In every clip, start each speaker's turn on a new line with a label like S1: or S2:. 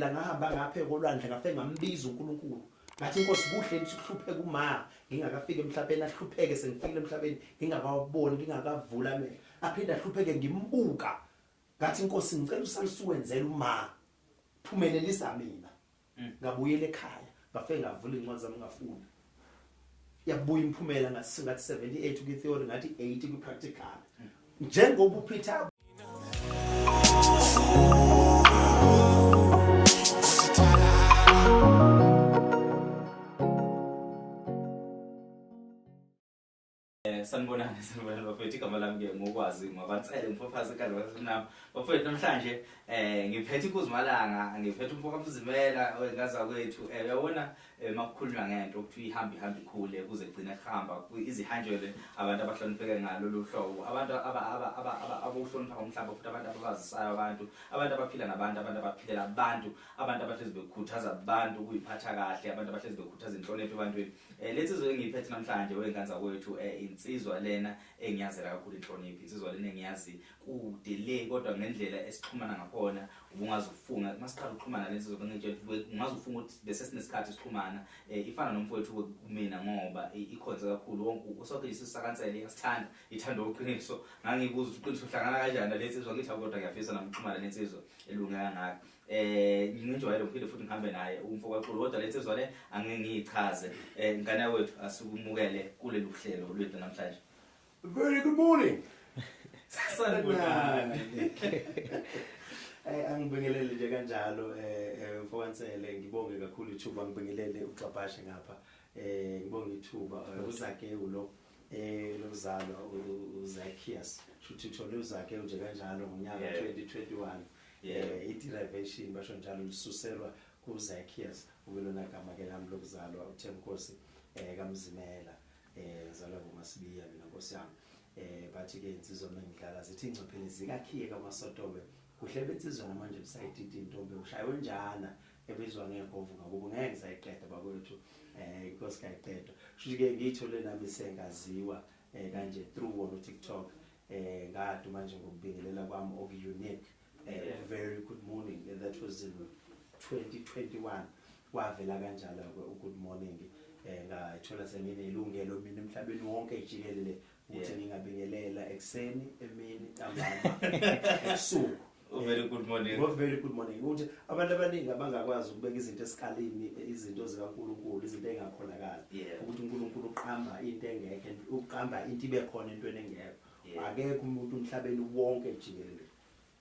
S1: Ngadedela ngahamba ngaphe kolwandle, ngafike ngambiza uNkulunkulu. Ngathi, "Inkosi, kuhle ukuthi kuhlupheke uma ngingakafiki emhlabeni, ahlupheke sengifikile emhlabeni, ngingakawaboni, ngingakavula amehlo, aphinde ahlupheke ngimbuka." Ngathi, "Inkosi, ngicela usalisuwenzela uma phumelelisa mina." Ngabuyela ekhaya, ngafike ngavula incwadi zami, ngafunda, yabuya imphumela, ngathi 78 kwi-theory, ngathi 80 kwi-practical, njengoba uPeter.
S2: Sanibonani, sanibonani bafethu. Igama lami ke ngokwazi ngwabansele ngifophazi ekhanda wasemnama. Bafethu, namhlanje ngiphethe inkuzimalanga, ngiphethe umfoka Mzimela wengaza kwethu. Uyabona, makukhulunywa ngento ukuthi ihamba ihamba ikhule kuze kugcine kuhamba izihanjelwe abantu abahlonipheke ngalolu hlobo, abantu abawuhlonipha umhlaba, futhi abantu ababazisayo abantu, abantu abaphila nabantu, abantu abaphilela abantu, abantu abahlezi bekhuthaza abantu ukuyiphatha kahle, abantu abahlezi bekhuthaza inhlonipho ebantwini. Lensizwa engiyiphethe namhlanje, wenganza kwethu, insizwa lena engiyazela kakhulu inhlonipho, insizwa lena engiyazi kude le, kodwa ngendlela esixhumana ngakhona ubungazufunga masiqala ukuxhumana lensizwa, bengitshela ukuthi ungazufunga ukuthi bese sinesikhathi sixhumana. Ifana nomfowethu kumina ngoba ikhonze kakhulu wonke sonke nje sisakansele, iyasithanda, ithanda uqiniso. Ngangibuza ukuthi uqiniso uhlangana kanjani nalensizwa, ngithi awu, kodwa ngiyafisa nami ukuxhumana nensizwa elunge kangaka. Nginjwayele ngiphinde futhi ngihambe naye umfo kaXulu, kodwa lensizwa le angeke ngiyichaze. Ngane yakwethu, asikumukele kulelu hlelo lwethu namhlanje.
S1: Very good morning.
S2: Sanibonani.
S1: Angibingelele nje kanjalo, mfokansele, ngibonge kakhulu ithuba, ngibingelele uXabhashe ngapha. Ngibonge ithuba. uZakewu lo lokuzalwa uZacchaeus, shuthi uthole uZakewu nje kanjalo ngonyaka 2021. I-derivation basho njalo lisuselwa kuZacchaeus, ukulona gama ke lami lokuzalwa, uThemkosi kaMzimela. Ngizalwa ngoMasibiya mina, Nkosi yami. Bathi ke insizwa mengidlala zithi ingcophele zikakhiye kaMasotobe, kuhle bensizwa namanje busayididi intombi ushaywe njana ebizwa ngegovu ngakubo, ngeke ngisayiqeda bakwethu. Inkosi kayiqedwa. Kusho ke ngiyithole nami sengaziwa kanje through wona uTikTok. Ngaduma nje ngokubingelela kwami oku-unique, very good morning. That was in 2021, kwavela kanjalo ke u-good morning. Ngayithola senginelungelo mina emhlabeni wonke jikelele ukuthi ngingabingelela ekuseni, emini, ntambama, ebusuku.
S2: Oh, very good morning.
S1: Ngo very good morning, ukuthi abantu abaningi abangakwazi ukubeka izinto esikalini, izinto zikaNkuluNkulu, izinto engakholakala, ukuthi uNkulunkulu uqamba into engekho, uqamba into ibe khona entweni engekho. Akekho umuntu emhlabeni wonke jikelele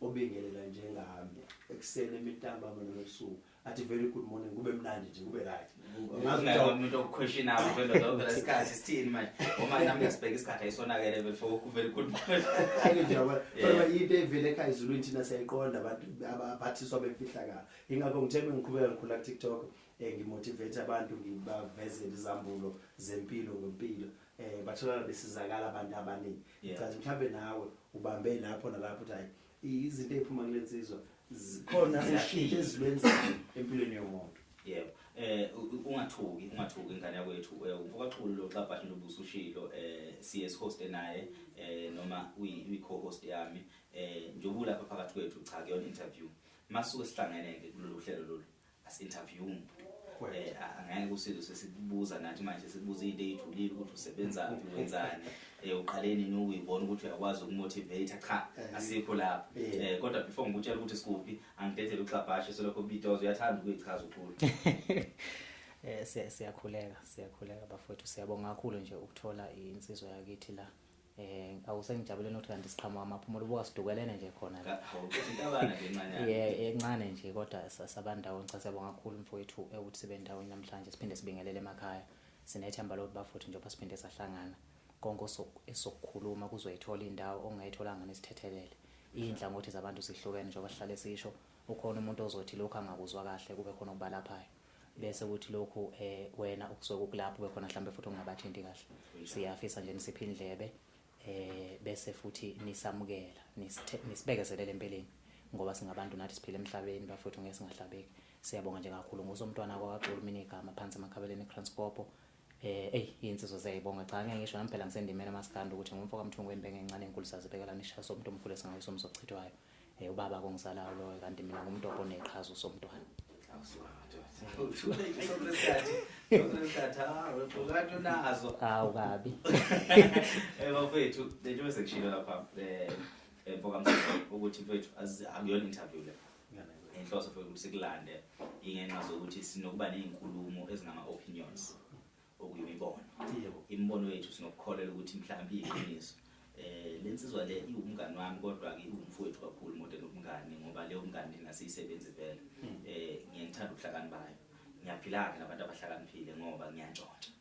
S1: obingelela njengami ekuseni, emini, ntambama noma ebusuku, athi very good morning, kube mnandi nje, kube right.
S2: Ungazi umuntu okuquestionayo vele zonke lesikhathi sithini manje, uma nami ngiyasibheka isikhathi ayisonakele vele for very good morning.
S1: Ake nje yabona, kodwa into evele ekhaya ezulwini thina siyayiqonda, abantu abaphathiswa bemfihlakalo. Ingakho ngithe ngiqhubeka ngikhula ku-TikTok, ngimotivate abantu, ngibavezele izambulo zempilo ngempilo, batholana besizakala abantu abaningi. Chathi mhlambe nawe ubambe lapho nalapho uthi hayi, izinto eziphuma kule nsizwa khona ushintsho ezilwenzayo empilweni yomuntu.
S2: Yebo. Ungathuki, ungathuki ingane yakwethu. Umfokaxulu lo Xabhashe nje ubusushilo, siye host naye, noma uyi co-host yami. Njengoba ulapha phakathi kwethu, cha, kuyona interview. Masuke sihlangene ke kulolu hlelo lolu, asi-interview umuntu. Angeke usizwe sesikubuza nathi manje, sikubuza into eyijulile ukuthi usebenzaphi, wenzani, uqale nini ukuyibona ukuthi uyakwazi ukumotivate. Cha, asikho lapho. Kodwa before ngikutshela ukuthi sikuphi, angidedele uXabhashe selokho bitozo, uyathanda ukuyichaza uXulu.
S3: Siyakhuleka, siyakhuleka bafowethu, siyabonga kakhulu nje ukuthola insizwa yakithi la. Awusengijabuleni ukuthi kanti siqhamuka amaphumulo, buka sidukelene nje khona la.
S2: Hawu, ukuthi intabana nje encane.
S3: Yeah, encane nje kodwa sabandawo. Cha, siyabonga kakhulu mfowethu, ukuthi sibe ndawonye namhlanje, siphinde sibingelele emakhaya. Sinethemba lokuthi bafuthi njengoba siphinde sahlangana, konke esokukhuluma kuzoyithola indawo, ongayitholanga nisithethelele. Iy'nhlangothi zabantu zihlukene, njengoba sihlale sisho, ukhona umuntu ozothi lokhu angakuzwa kahle, kube khona okubalaphayo, bese kuthi lokhu wena ukusuke kukulapho kube khona mhlambe futhi okungabathinti kahle. Siyafisa nje nisiphe indlebe, bese futhi nisamukela, nisibekezelele empeleni, ngoba singabantu nathi, siphila emhlabeni bafowethu, ngeke singahlabeki. Siyabonga nje kakhulu ngusomntwana kwakaXulu, mina igama phansi emakhabeleni eKranskop. Ey, insizwa ziyayibonga. Cha, ngeke ngisho nami phela ngisendimeni amaskandi ukuthi ngumfo kaMthungu wembenge encane enkulu, sazibekelana ishayo somuntu omkhulu esingawiso umzochithwayo. Ubaba kongizalayo loyo, kanti mina ngumuntu oneqhaza usomntwana.
S2: Uthule nje sonke isikhathi. Sonke isikhathi hawu nazo.
S3: Awu kabi.
S2: Bafethu, njengoba sekushilo lapha mfoka Msindwa ukuthi mfethu akuyona interview le. Inhloso futhi ukuthi sikulande ingenxa zokuthi sinokuba nezinkulumo ezingama opinions okuyimibono.
S1: Yebo.
S2: Imibono yethu sinokukholelwa ukuthi mhlawumbe iyiqiniso. Lensizwa le iwumngani wami kodwa ke iwumfowethu kakhulu more than umngani ngoba leyo mngani ingasiyisebenzi vele. Ngiyangithanda ubuhlakani bayo. Ngiyaphila ke nabantu abahlakaniphile ngoba ngiyantshontsha.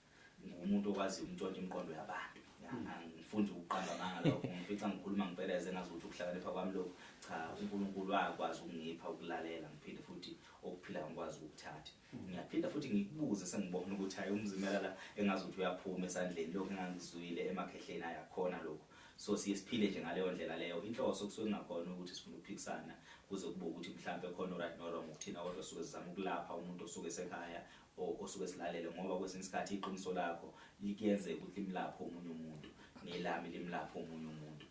S2: Ngumuntu okwazi ukuntshontsha imiqondo yabantu. Angifuni ukuqamba amanga lokho, ngifica ngikhuluma ngipereze ngazuthi ukuhlakanipha kwami lokho. Cha, uNkulunkulu wakwazi ukungipha ukulalela ngiphinde futhi okuphila ngikwazi ukuthatha. Ngiyaphinda futhi ngikubuze sengibona ukuthi hayi uMzimela la engazuthi uyaphuma esandleni lokho engangizwile emakhehleni ayakhona lokho. So siye siphile nje ngaleyo ndlela leyo. Inhloso kusuke kungakhona ukuthi sifuna ukuphikisana kuze kube ukuthi mhlambe khona right no wrong ukuthina, kodwa suke sizama ukulapha umuntu osuke esekhaya osuke silalele, ngoba kwesinye isikhathi iqiniso lakho likuyenzeka ukuthi limlaphe omunye umuntu nelami limlaphe omunye umuntu.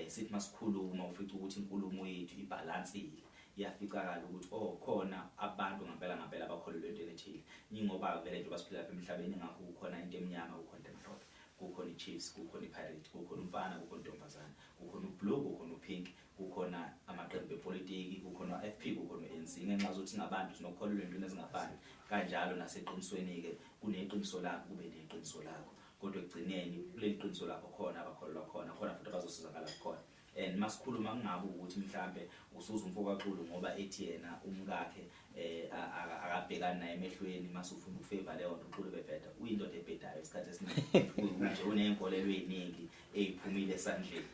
S2: Sithi masikhuluma ufica ukuthi inkulumo yethu ibalansile, iyaficakala ukuthi oh khona abantu ngempela ngempela abakholelwa entweni ethile, ningoba vele njengoba siphila lapha emhlabeni ngakho kukhona into emnyama, kukhona into emhlophe, kukhona iChiefs, kukhona iPirate, kukhona umfana, kukhona intombazana, kukhona ublue, kukhona upink, kukhona amaqembu epolitiki, kukhona FP, kukhona ANC. Ngenxa zokuthi singabantu sinokukholelwa entweni ezingafani kanjalo naseqinisweni ke kuneqiniso lakho kube neqiniso lakho, kodwa ekugcineni kuleli qiniso lakho khona abakholelwa khona, khona futhi abazosizakala khona. And masikhuluma kungabe ukuthi mhlambe usuza umfo kaXulu ngoba ethi yena umkakhe akabhekani naye emehlweni, masufuna ukufavor leyo nto uXulu bebheda, uyindoda ebhedayo isikhathi esiningi nje, uneyinkolelo eziningi eziphumile esandleni.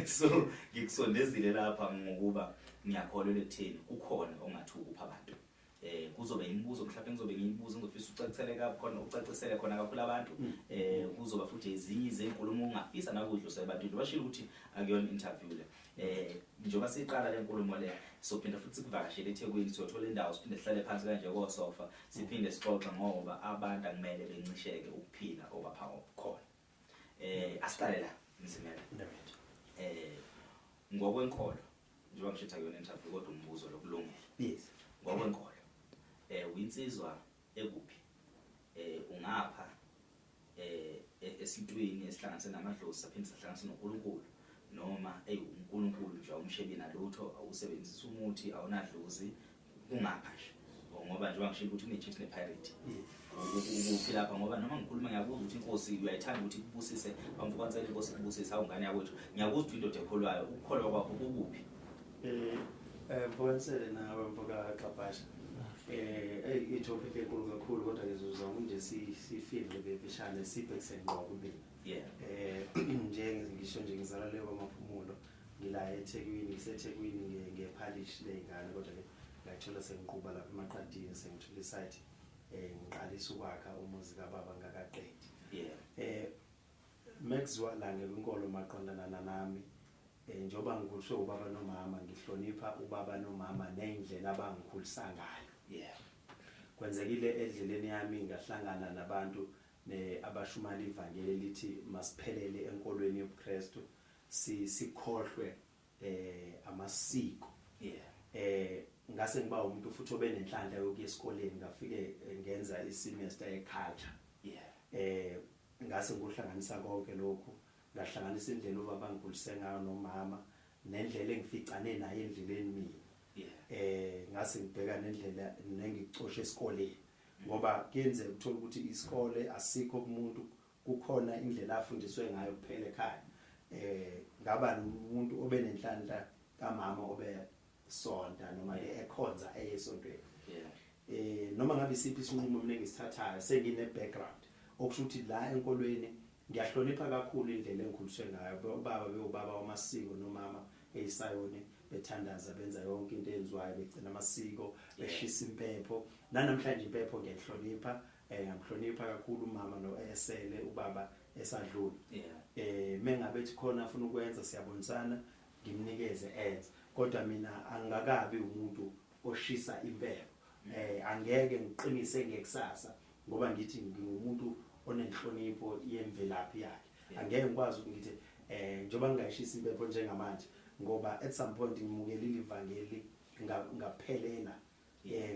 S2: So ngikusondezile lapha ngokuba ngiyakholelwa ekutheni kukhona ongathi ukupha abantu. Kuzobe imibuzo mhlawumbe ngizobe ngiyibuza ngizofisa ucacisele khona, ucacisele khona kakhulu abantu. Kuzoba futhi ezinye izinkulumo ongafisa nakudlusa ebantwini. Bashilo ukuthi akuyona interview le. Njengoba siqala le nkulumo le sophinda futhi sikuvakashele eThekwini, siyothola indawo siphinde sihlale phansi kanje kosofa, siphinde sixoxe ngoba abantu akumele bencisheke ukuphila obapha khona. Asiqale la Mzimela. Ngokwenkolo njengoba ngisho akuyona interview kodwa umbuzo lokulungile.
S1: Yes.
S2: Ngokwenkolo uyinsizwa ekuphi? Ungapha esintwini esihlanganise namadlozi saphinde sahlanganise noNkulunkulu, noma uNkulunkulu nje awumshebi nalutho, awusebenzisa umuthi, awunadlozi, kungapha nje ngoba njengoba ngisho ukuthi kune-Chiefs ne-Pirate. Ukuphi lapha? Ngoba noma ngikhuluma ngiyakuzwa ukuthi inkosi uyayithanda ukuthi ikubusise, bamfukwansela inkosi ikubusise, awungane yakwethu. Ngiyakuzwa ukuthi indoda ekholwayo, ukukholwa kwakho kukuphi?
S1: Mfukwansele nawe mfokaXabasha. I-topic enkulu kakhulu kodwa ngizozama nje sifile bebishane sibhekise ngqo kumina. Nje ngisho nje ngizalwa le kwaMaphumulo, ngila eThekwini, ngiseThekwini ngephalishi ley'ngane, kodwa ke ngayithola sengiquba lapha emaqadini, sengithola isite, ngiqalisa ukwakha umuzi kababa ngakaqedi. Mekuzwa la ngenkolo maqondana nami, njengoba ngikhuliswe ubaba nomama, ngihlonipha ubaba nomama nendlela abangikhulisa ngayo. Kwenzekile endleleni yami ngahlangana nabantu abashumayela ivangeli elithi masiphelele enkolweni yobuKristu, sikhohlwe amasiko. Ngase ngiba umuntu futhi obenenhlanhla yokuya esikoleni, ngafike ngenza isemester yeculture. Ngase ngikuhlanganisa konke lokhu, ngahlanganisa indlela ubaba angikhulise ngayo nomama nendlela engificane naye endleleni mina. Ngase ngibheka nendlela nengicoshe esikoleni, ngoba kuyenzeka uthola ukuthi isikole asikho kumuntu, kukhona indlela afundiswe ngayo kuphela ekhaya. Ngaba umuntu obenenhlanhla kamama obe sonta noma ekhonza eyesontweni. Noma ngabe isiphi isinqumo mina engisithathayo sengine background, okusho ukuthi la enkolweni ngiyahlonipha kakhulu indlela engikhuliswe ngayo. Ubaba bewubaba wamasiko nomama eyisayoni, bethandaza benza yonke into eyenziwayo, begcina amasiko, beshisa impepho. Nanamhlanje impepho ngiyayihlonipha, ngiyamhlonipha kakhulu umama no esele ubaba esadlula. Mengabe ethi khona afuna ukwenza siyabonisana, ngimnikeze enze, kodwa mina angakabi umuntu oshisa impepho. Angeke ngiqinise ngekusasa ngoba ngithi ngingumuntu onenhlonipho yemvelaphi yakhe. Angeke ngikwazi ukuthi ngithi njengoba ngingayishisa impepho njengamanje, ngoba at some point ngimukelile ivangeli Ngaphelela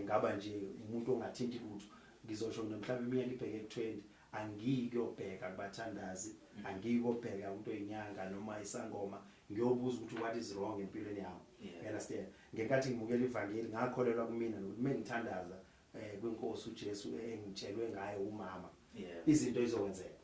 S1: ngaba nje umuntu ongathinti lutho. Ngizosho mhlawumbe iminyaka ibheke ku20, angiyikuyobheka kubathandazi, angiyikobheka umuntu oyinyanga noma isangoma, ngiyobuza ukuthi what is wrong empilweni yami. You understand? Ngenkathi ngimukela ivangeli, ngakholelwa kumina nokuthi mengithandaza kwinkosi uJesu engitshelwe ngayo umama, izinto izokwenzeka.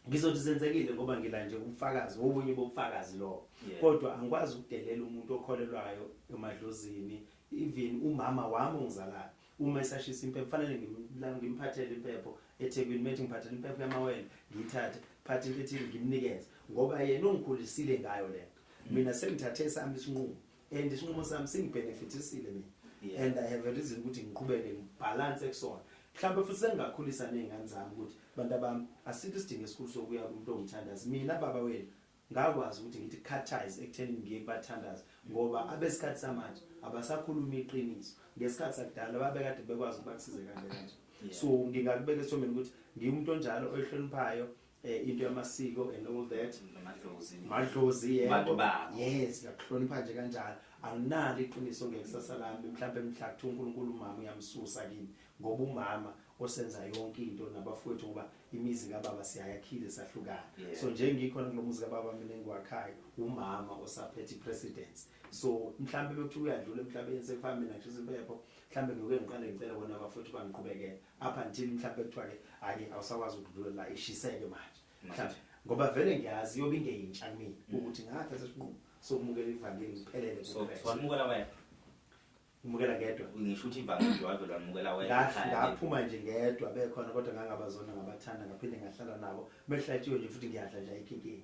S1: Ngizothi zenzekile ngoba ngila nje umfakazi obunye bobufakazi lo. Kodwa angikwazi ukudelela umuntu okholelwayo emadlozini. Even umama wami ongizalayo, uma esashisa impepho, kufanele ngimphathele impepho eThekwini. Methi ngiphathele impepho yamawele, ngiyithathe, phathe into ethile, ngimnikeze, ngoba yena ungikhulisile ngayo lento. Mina sengithathe sami isinqumo, and isinqumo sami singibenefithisile mina, and I have a reason ukuthi ngiqhubeke ngibalance kusona. Mhlawumbe futhi sengingakhulisa nezingane zami ukuthi, bantu abami, asikho isidingo esikhulu sokuya kumuntu ongithandazi. Mina baba wenu ngakwazi ukuthi ngithi cut ties ekutheni ngiye kubathandazi, ngoba abesikhathi samanje abasakhuluma iqiniso. Ngesikhathi sakudala babekade bekwazi ukuba kusize kanje kanje. So ngingakubeka esithombeni ukuthi ngiwumuntu onjalo oyihloniphayo into yamasiko and all that.
S2: Namadlozi.
S1: Madlozi, yebo.
S2: Bantu bakho.
S1: Yes, ngiyakuhlonipha nje kanjalo. Anginalo iqiniso ngekusasa lami, mhlawumbe mhla kuthiwa uNkulunkulu umama uyamsusa kimi, ngoba umama osenza yonke into nabafowethu, ngoba imizi kababa siyayakhile, sahlukana. So nje ngikhona kulo muzi kababa mina engiwakhayo, umama osaphethe i-presidency. So mhlawumbe bekuthiwa uyadlula emhlabeni, sekufana mina ngishisa impepho, mhlawumbe ngiyoke ngiqale ngicele bona abafowethu bangiqhubekele up until mhlawumbe kuthiwa-ke ake awusakwazi ukudlula la, ishiseke manje. Mhlawumbe ngoba vele ngiyazi iyobe ingeyintsha kumina ukuthi ngathatha isinqumo sokumukela ivangeli ngiphelele
S2: So
S1: kuKristu.
S2: so wamukela wena?
S1: Umukela ngedwa.
S2: Ngisho ukuthi ivangeli wavele wamukela wena ekhaya.
S1: Ngaphuma nje ngedwa, bekhona kodwa ngangabazona, ngabathanda, ngaphinde ngahlala nabo mehlatshiwe nje, futhi ngiyadla nje, ayikho inkinga.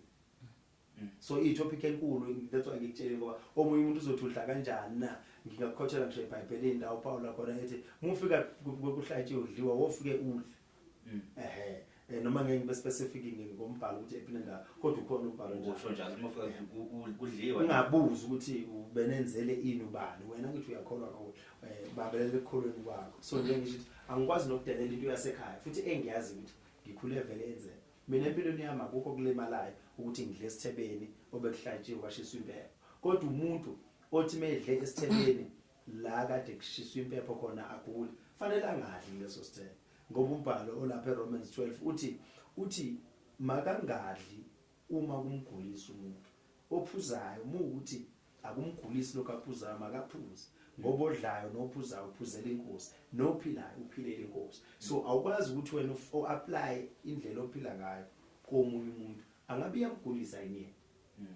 S1: So i-topic enkulu, that's why ngikutshele, ngoba omunye umuntu uzothi udla kanjani na. Ngingakukhothela ngisho eBhayibhelini la uPaul khona ethi mufika kuhlatshiwe udliwa, wofike udle. Ehe, noma ngeke ngibe specific ngombhalo ukuthi ephi nendawo, kodwa ukhona umbhalo nje.
S2: Usho njalo uma ufika kudliwa.
S1: Ungabuzi ukuthi ubenenzele ini ubani wena, ngithi uyakholwa kakhulu, bambelela ekukholweni kwakho. So nje ngisho ukuthi angikwazi nokudelela into yasekhaya, futhi engiyazi ukuthi ngikhule vele enzeka. Mina empilweni yami akukho kulimalayo ukuthi ngidle esithebeni obekuhlatshiwe kwashiswa impepho, kodwa umuntu othi medle esithebeni la kade kushiswa impepho khona agule, fanele angadli leso sithebe, ngoba umbhalo olapha eRomans 12 uthi makangadli uma kumgulisa umuntu ophuzayo. Mukuthi akumgulisi lokho aphuzayo, makaphuze, ngoba odlayo nophuzayo uphuzela inkosi, nophilayo uphilela inkosi. So awukwazi ukuthi wena u-apply indlela ophila ngayo komunye umuntu, angabe iyamgulisa yini yena.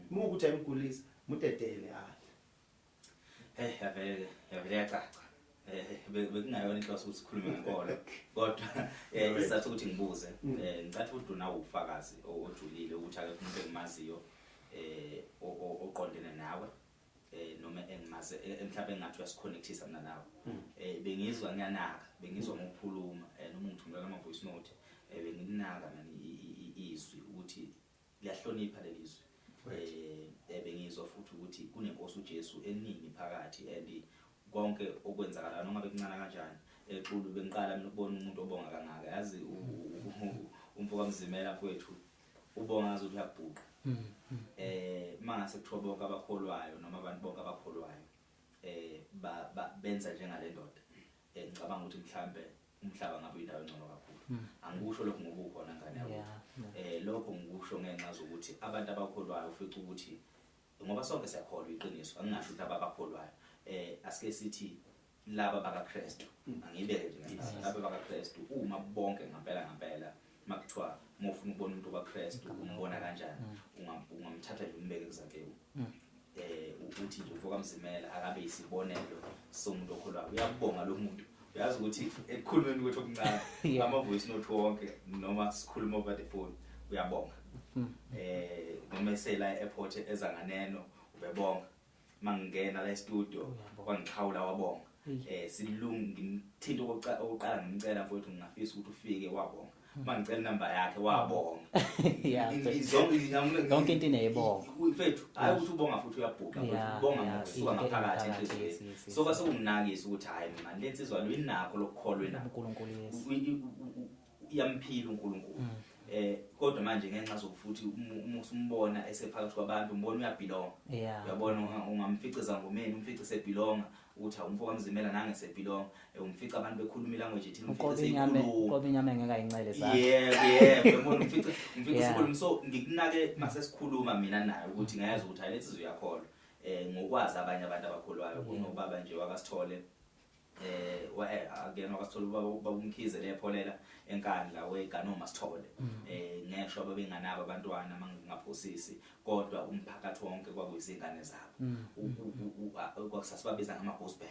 S1: Mukuthi ayimgulisa, mudedele adle.
S2: Hey, yavele yacaca. Bekungayona inhloso ukuthi sikhulume ngenkolo, kodwa isizathu ukuthi ngibuze, ngicathi ukuthi unawo ubufakazi ojulile ukuthi akekho umuntu engimaziyo oqondene nawe, noma engimaze, mhlawumbe engathi uyasiconnectisa mina nawe. Bengizwa ngiyanaka, bengizwa ngokukhuluma, noma ungithumela ama voice note, benginaka mina izwi ukuthi liyahlonipha lelizwi. Bengizwa futhi ukuthi kunenkosi uJesu eningi phakathi, and konke okwenzakalayo noma bekuncane kanjani. Xulu, bengiqala mina ukubona umuntu obonga kangaka. Yazi umfo kaMzimela mfowethu ubonga ngaze ukuthi uyabhuqa. Mangase kuthiwa bonke abakholwayo noma abantu bonke abakholwayo benza njengale ndoda, ngicabanga ukuthi mhlambe umhlaba ngabe indawo engcono kakhulu. Angikusho lokho ngoba ukhona, ngane yakwethu. Lokho ngikusho ngenxa zokuthi abantu abakholwayo ufica ukuthi, ngoba sonke siyakholwa iqiniso, angingasho ukuthi laba abakholwayo, asike sithi laba bakaKristu, angibeke nje ngathi laba bakaKristu, uma bonke ngempela ngempela makuthiwa uma ufuna ukubona umuntu kaKristu umbona kanjani, ungamthatha nje umbeke kuZakewu. Uthi nje uvuka Mzimela akabe isibonelo somuntu okholwayo, uyabonga lo muntu. Uyazi ukuthi ekukhulumeni kwethu okuncane, ama voice note wonke noma sikhuluma over the phone, uyabonga. Noma esela e-airport eza nganeno ubebonga, mangingena la e-studio
S3: Uyabonga.
S2: wangixhawula wabonga. Silungi ngimthinta okokuqala ngimcela, mfowethu ngingafisa ukuthi ufike, wabonga. Mangicela inamba yakhe wabonga.
S3: Yonke into ineyibongo.
S2: Mfethu, hayi ukuthi ubonga futhi uyabhuqa, mfethu, ubonga ngokusuka
S3: Into
S2: ngaphakathi
S3: engaphakathi,
S2: enhliziyweni. So kwase kunginakisa ukuthi hayi man, le nsizwa lo inakho lokukholwa inakho.
S3: uNkulunkulu, yes.
S2: Iyamphila uNkulunkulu. Kodwa manje ngenxa zokufuthi uma usumbona esephakathi kwabantu, umbona uyabelong. Uyabona ungamficiza ngomeni, umfice sebelonga. Ukuthi awumfo kaMzimela nangesebhilongo, umfica abantu bekhuluma ilanguage ethile, umfice
S3: Uqobe inyama,
S2: seyikhuluma.
S3: uqobe inyama engeke ayincele zakhe.
S2: Yebo, yebo, umfice sikhuluma. So ngikunake mase sikhuluma mina naye ukuthi ngiyazwa ukuthi hayi, lethi uyakholwa. Ngokwazi abanye abantu abakholwayo, kunobaba nje wakasithole, akuyena wakasithole, ubaba uMkhize lepholela eNkandla weGanoma Sithole. Ngesho babenganabo abantwana mangingaphosisi, kodwa umphakathi wonke kwakuyizingane zabo. Kwakusasibabiza ngama gospel.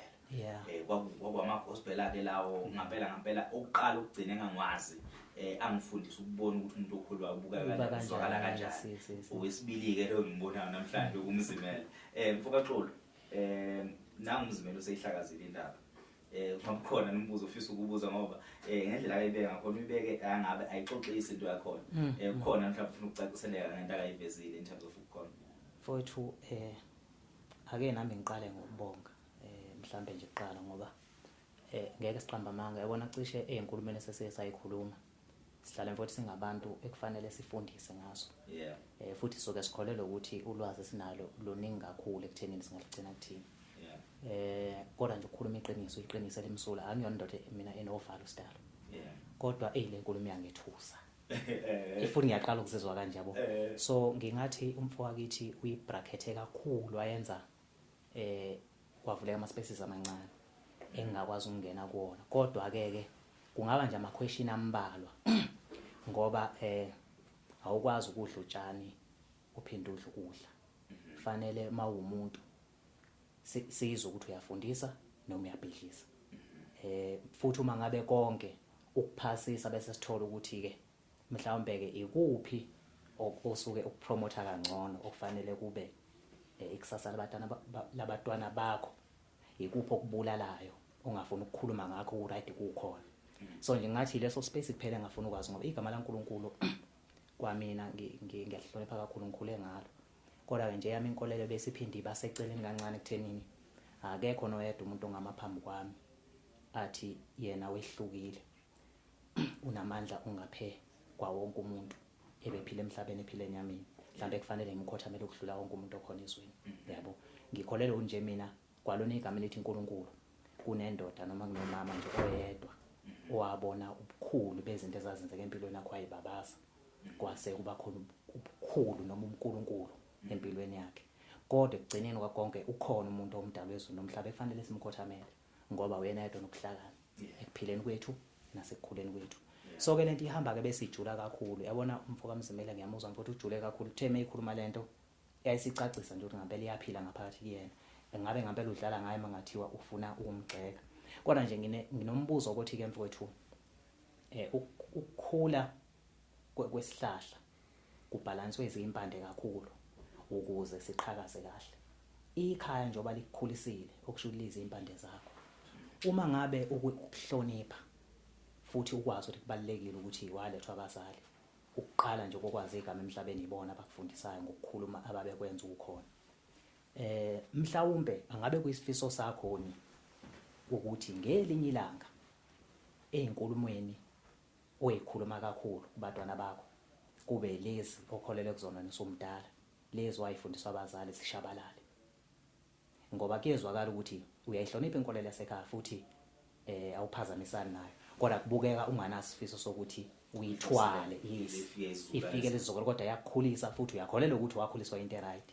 S2: Kwakwama gospel ake lawo ngampela ngampela okuqala ukugcina engangwazi, angifundisa ukubona ukuthi umuntu okhulwa ubuka
S3: Uba
S2: kanjani, uzwakala
S3: kanjani,
S2: kanjani.
S3: si, si, si.
S2: Owesibili ke lo ngimbonayo namhlanje ukumzimela. Mfokaxolo, nangumzimela useyihlakazile indaba. Ngoba nombuzo ofisa ukubuza, ngoba ngendlela ayibeka ngakhona uyibeke angabe ayixoxisi into yakhona. Kukhona mhlawumbe ufuna ukucaciseleka ngento akayivezile in terms of ukukhona.
S3: Mfowethu, ake nami ngiqale ngokubonga, mhlambe nje kuqala, ngoba ngeke siqamba amanga, yabona cishe ezinkulumeni esesiye sayikhuluma sihlale mfowethu singabantu ekufanele sifundise ngazo. Futhi soke sikholelwe ukuthi ulwazi esinalo luningi kakhulu ekuthenini singaligcina kuthini. Kodwa nje ukukhuluma iqiniso, iqiniso elimsulwa, angiyona indoda mina enovalo sidalo. Kodwa le nkulumo iyangethusa. Ifuni ngiyaqala ukuzizwa kanje, yabo. So ngingathi umfo wakithi uyibrackethe kakhulu, wayenza kwavuleka ama spaces amancane engingakwazi ukungena kuwona. Kodwa ke ke kungaba nje ama question ambalwa, ngoba awukwazi ukudla utshani uphinde udle ukudla. Kufanele mawumuntu sizwe ukuthi uyafundisa noma uyabhidlisa. Futhi uma ngabe konke ukuphasisa bese sithola ukuthi ke mhlawumbe ke ikuphi osuke ukupromota kangcono okufanele kube ikusasa labatwana bakho, ikuphi okubulalayo ongafuni ukukhuluma ngakho ku right kukhona. So nje ngathi leso space kuphela engafuna ukwazi, ngoba igama laNkulunkulu kwamina ngiyahlonipha kakhulu, ngikhule ngalo. Kodwa ke nje yami inkolelo bese iphinde ibaseceleni kancane ekuthenini akekho noyedwa umuntu ongamaphambi kwami athi yena wehlukile, unamandla ongaphe kwa wonke umuntu ebephila emhlabeni, ephila enyameni, mhlambe kufanele ngimkhothamele ukudlula wonke umuntu okhona ezweni. Yabo, ngikholelwa nje mina kwalona igama elithi uNkulunkulu, kunendoda noma kunomama nje oyedwa owabona ubukhulu bezinto ezazenzeka empilweni yakhe, wayibabaza, kwase kuba khona ubukhulu noma uNkulunkulu empilweni yakhe. Kodwa ekugcineni kwakonke ukhona umuntu omdala wezulu nomhlaba ekufanele simkhothamele, ngoba uyena yedwa nokuhlakana ekuphileni kwethu nasekukhuleni kwethu. So ke lento ihamba ke bese ijula kakhulu. Yabona umfo kaMzimela ngiyamuzwa mfowethu ujule kakhulu, uthe meyikhuluma lento yayisicacisa nje ukuthi ngempela iyaphila ngaphakathi kuyena, engabe ngempela udlala ngaye mangathiwa ufuna ukumgxeka. Kodwa nje nginombuzo ukuthi ke mfowethu, ukukhula kwesihlahla kubhalanswe izimpande kakhulu ukuze siqhakaze kahle. Ikhaya njengoba likukhulisile okusho ukuthi lizimpande zakho, uma ngabe ukuhlonipha futhi ukwazi ukuthi kubalulekile ukuthi walethwa abazali, ukuqala nje kokwazi igama emhlabeni ibona abakufundisayo ngokukhuluma ababekwenza ukhona. Mhlawumbe angabe kuyisifiso sakho ni ukuthi ngelinye ilanga einkulumweni oyikhuluma kakhulu kubantwana bakho kube lezi okholelwe kuzona nisumdala, lezi wayifundiswa abazali zishabalale, ngoba kuyezwakala ukuthi uyayihlonipha inkolelo yasekhaya futhi awuphazamisani nayo, kodwa kubukeka unganasifiso sokuthi uyithwale, yes,
S2: Ifike isizukulwane.
S3: ifike lezizukulu, kodwa yakukhulisa futhi uyakholelwa ukuthi wakhuliswa into right.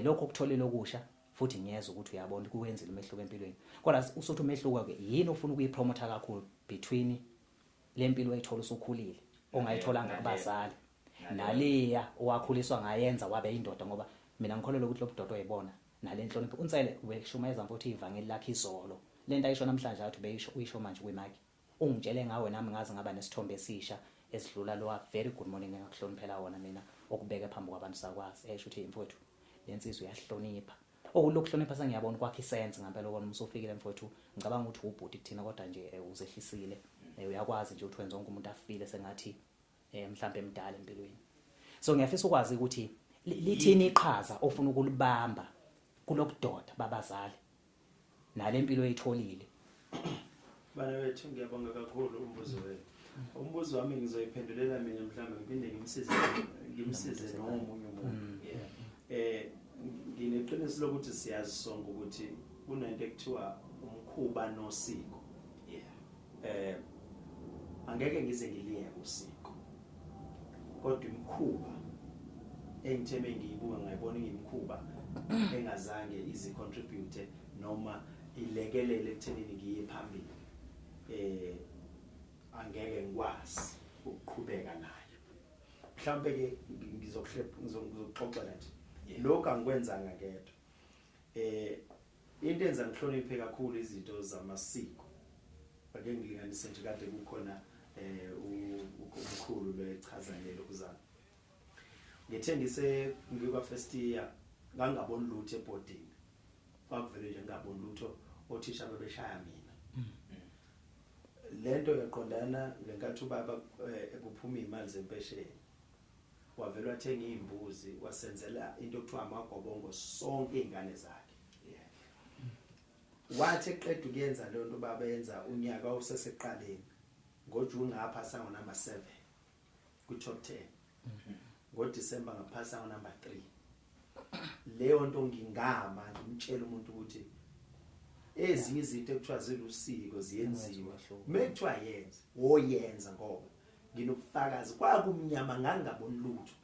S3: Lokho okutholile okusha futhi ngiyezwa ukuthi uyabona kuwenzile umehluko empilweni. Kodwa usuthi umehluko ke yini ofuna ukuyipromota kakhulu between le mpilo oyithola usukhulile ongayitholanga kubazali naleya owakhuliswa ngayenza wabe indoda, ngoba mina ngikholelwa ukuthi lobudoda oyibona nale nhlonipho uNsele ubeshumayeza mfowethu ivangeli lakhe izolo, lento ayisho namhlanje athi ubeyisho uyisho manje kwimike, ungitshele ngawe nami ngaze ngaba nesithombe esisha esidlula lo very good morning engakuhloniphela wona mina okubeke phambi kwabantu sakwazi, esho ukuthi mfowethu lensizwe iyahlonipha. Okulokuhlonipha sengiyabona kwakhe isense ngempela ubona usufikile mfowethu, ngicabanga ukuthi ubhuti kuthina kodwa nje uzehlisile, uyakwazi nje ukuthi wenze wonke umuntu afile sengathi mhlambe emdala empilweni. So ngiyafisa ukwazi ukuthi lithini iqhaza ofuna ukulibamba kulobudoda babazali nalempilo oyitholile.
S1: Bana wethu ngiyabonga kakhulu umbuzo wenu. Umbuzo wami ngizoyiphendulela mina mhlambe ngiphinde ngimsize nomunye umuntu. Ngineqiniso lokuthi siyazi sonke ukuthi Kunento ekuthiwa umkhuba nosiko. Angeke ngize ngiliyeke usiko, kodwa imikhuba engithe mengiyibuka ngayibona ingimkhuba engazange izi contribute noma ilekelele ekuthenini ngiye phambili, angeke ngikwazi ukuqhubeka nayo. Mhlawumbe ke ngizokuxoxela nje lokho angikwenzanga ngedwa. Into enza ngihloniphe kakhulu izinto zamasiko, ake ngilinganise nje, kade kukhona umkhulu lo echaza ngelokuzana. Ngithe ngise ngikwa first year ngangaboni lutho ebhodini, kwakuvele nje ngingaboni lutho, othisha bebeshaya mina. Lento yaqondana ngenkathi ubaba ekuphuma imali zempesheni, wavela wathenga izimbuzi, wasenzela into okuthiwa amagobongo sonke izingane zakhe. Wathi eqeda ukuyenza leyo nto baba yenza unyaka useseqaleni ngoJune ngaphasa ngo number 7 ku top 10, ngoDecember ngaphasa ngo number 3. Leyo nto ngingama ngimtshela umuntu ukuthi ezinye izinto ekuthiwa zilusiko ziyenziwa, mekuthiwa yenza woyenza, ngoba nginobufakazi kwakumnyama ngangaboni lutho.